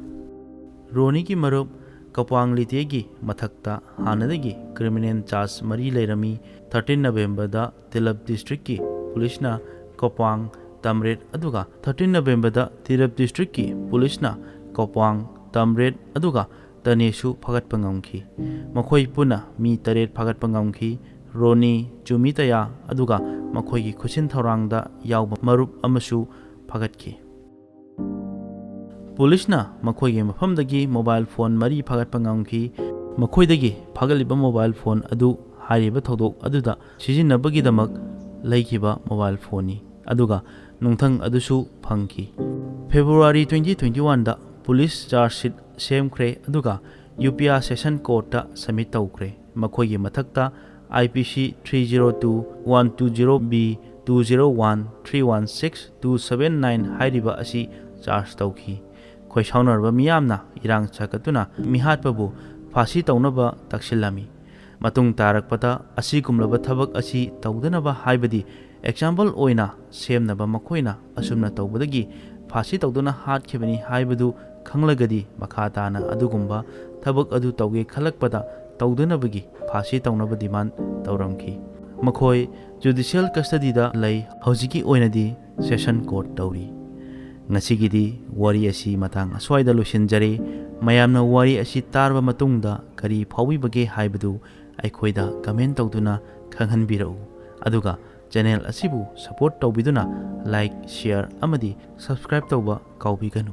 ꯔꯣꯅꯤꯒꯤ ꯃꯔꯨꯞ ꯀꯄ꯭ꯋꯥꯡ ꯂꯤꯇꯦꯒꯤ ꯃꯊꯛꯇ ꯍꯥꯟꯅꯗꯒꯤ ꯀ꯭ꯔꯤꯃꯤꯅꯦꯜ ꯆꯥꯔꯖ ꯃꯔꯤ ꯂꯩꯔꯝꯃꯤ꯫ ꯊꯥꯔꯇꯤꯟ ꯅꯕꯦꯝꯕꯔꯗ ꯇꯤꯂꯞ ꯗꯤꯁꯇ꯭ꯔꯤꯛꯀꯤ ꯄꯨꯂꯤꯁꯅ ꯀꯄ꯭ꯋꯥꯡ, ꯇꯝꯔꯦꯠ ꯑꯗꯨꯒ ꯊꯥꯔꯇꯤꯟ ꯅꯕꯦꯝꯕꯔꯗ ꯇꯤꯂꯞ ꯗꯤꯁꯇ꯭ꯔꯤꯛꯀꯤ ꯄꯨꯂꯤꯁꯅ ꯀꯄ꯭ꯋꯥꯡ, ꯇꯝꯔꯦꯠ ꯑꯗꯨꯒ ꯇꯅꯦꯁꯨ ꯐꯥꯒꯠꯄ ꯉꯝꯈꯤ꯫ ꯃꯈꯣꯏ ꯄꯨꯟꯅ ꯃꯤ ꯇꯔꯦꯠ ꯐꯥꯒꯠꯄ ꯉꯝꯈꯤ꯫ ꯔꯣꯅꯤ, ꯆꯨꯃꯤꯇꯌꯥ ꯑꯗꯨꯒ ꯃꯈꯣꯏꯒꯤ ꯈꯨꯠꯁꯤꯟ ꯊꯧꯔꯥꯡꯗ ꯌꯥꯎꯕ ꯃꯔꯨꯞ ꯑꯃꯁꯨ ꯐꯥꯒꯠꯈꯤ꯫ ꯄꯨꯂꯤꯁꯅ ꯃꯈꯣꯏꯒꯤ ꯃꯐꯝꯗꯒꯤ ꯃꯣꯕꯥꯏꯜ ꯐꯣꯟ ꯃꯔꯤ ꯐꯥꯒꯠꯄ ꯉꯝꯈꯤ꯫ ꯃꯈꯣꯏꯗꯒꯤ ꯐꯥꯒꯠꯂꯤꯕ ꯃꯣꯕꯥꯏꯜ ꯐꯣꯟ ꯑꯗꯨ ꯍꯥꯏꯔꯤꯕ ꯊꯧꯗꯣꯛ ꯑꯗꯨꯗ ꯁꯤꯖꯤꯟꯅꯕꯒꯤꯗꯃꯛ ꯂꯩꯈꯤꯕ ꯃꯣꯕꯥꯏꯜ ꯐꯣꯟꯅꯤ꯫ ꯑꯗꯨꯒ ꯅꯨꯡꯊꯪ ꯑꯗꯨꯁꯨ ꯐꯪꯈꯤ꯫ February twenty twenty-one ꯗ police charge sheet ꯁꯦꯝꯈ꯭ꯔꯦ, ꯑꯗꯨꯒ ꯌꯨ ꯄꯤ ꯑꯥ Session Court ꯇ submit ꯇꯧꯈ꯭ꯔꯦ꯫ ꯃꯈꯣꯏꯒꯤ ꯃꯊꯛꯇ I P C three zero two, one two zero B, two zero one, three one six, two seven nine ꯍꯥꯏꯔꯤꯕ ꯑꯁꯤ charge ꯇꯧꯈꯤ꯫ ꯈꯣꯏꯁꯥꯎꯅꯔꯕ ꯃꯤꯌꯥꯝꯅ ꯏꯔꯥꯡ ꯁꯥꯒꯠꯇꯨꯅ ꯃꯤꯍꯥꯠꯄꯕꯨ ꯐꯥꯁꯤ ꯇꯧꯅꯕ ꯇꯛꯁꯤꯜꯂꯝꯃꯤ꯫ ꯃꯇꯨꯡ ꯇꯥꯔꯛꯄꯗ ꯑꯁꯤꯒꯨꯝꯂꯕ ꯊꯕꯛ ꯑꯁꯤ ꯇꯧꯗꯅꯕ ꯍꯥꯏꯕꯗꯤ example ꯑꯣꯏꯅ ꯁꯦꯝꯅꯕ ꯃꯈꯣꯏꯅ ꯑꯁꯨꯝꯅ ꯇꯧꯕꯗꯒꯤ ꯐꯥꯁꯤ ꯇꯧꯗꯨꯅ ꯍꯥꯠꯈꯤꯕꯅꯤ ꯍꯥꯏꯕꯗꯨ ꯈꯪꯂꯒꯗꯤ ꯃꯈꯥ ꯇꯥꯅ ꯑꯗꯨꯒꯨꯝꯕ ꯊꯕꯛ ꯑꯗꯨ ꯇꯧꯒꯦ ꯈꯜꯂꯛꯄꯗ ꯇꯧꯗꯅꯕꯒꯤ ꯐꯥꯁꯤ ꯇꯧꯅꯕ demand ꯇꯧꯔꯝꯈꯤ꯫ ꯃꯈꯣꯏ judicial custody ꯗ ꯂꯩ, ꯍꯧꯖꯤꯛꯀꯤ ꯑꯣꯏꯅꯗꯤ Session Court ꯇꯧꯔꯤ꯫ ꯉꯁꯤꯒꯤꯗꯤ ꯋꯥꯔꯤ ꯑꯁꯤ ꯃꯇꯥꯡ ꯑꯁ꯭ꯋꯥꯏꯗ ꯂꯣꯏꯁꯤꯟꯖꯔꯦ꯫ ꯃꯌꯥꯝꯅ ꯋꯥꯔꯤ ꯑꯁꯤ ꯇꯥꯔꯕ ꯃꯇꯨꯡꯗ ꯀꯔꯤ ꯐꯥꯎꯕꯤꯕꯒꯦ ꯍꯥꯏꯕꯗꯨ ꯑꯩꯈꯣꯏꯗ comment ꯇꯧꯗꯨꯅ ꯈꯪꯍꯟꯕꯤꯔꯛꯎ꯫ ꯑꯗꯨꯒ channel ꯑꯁꯤꯕꯨ support ꯇꯧꯕꯤꯗꯨꯅ like, share ꯑꯃꯗꯤ subscribe ꯇꯧꯕ ꯀꯥꯎꯕꯤꯒꯅꯨ꯫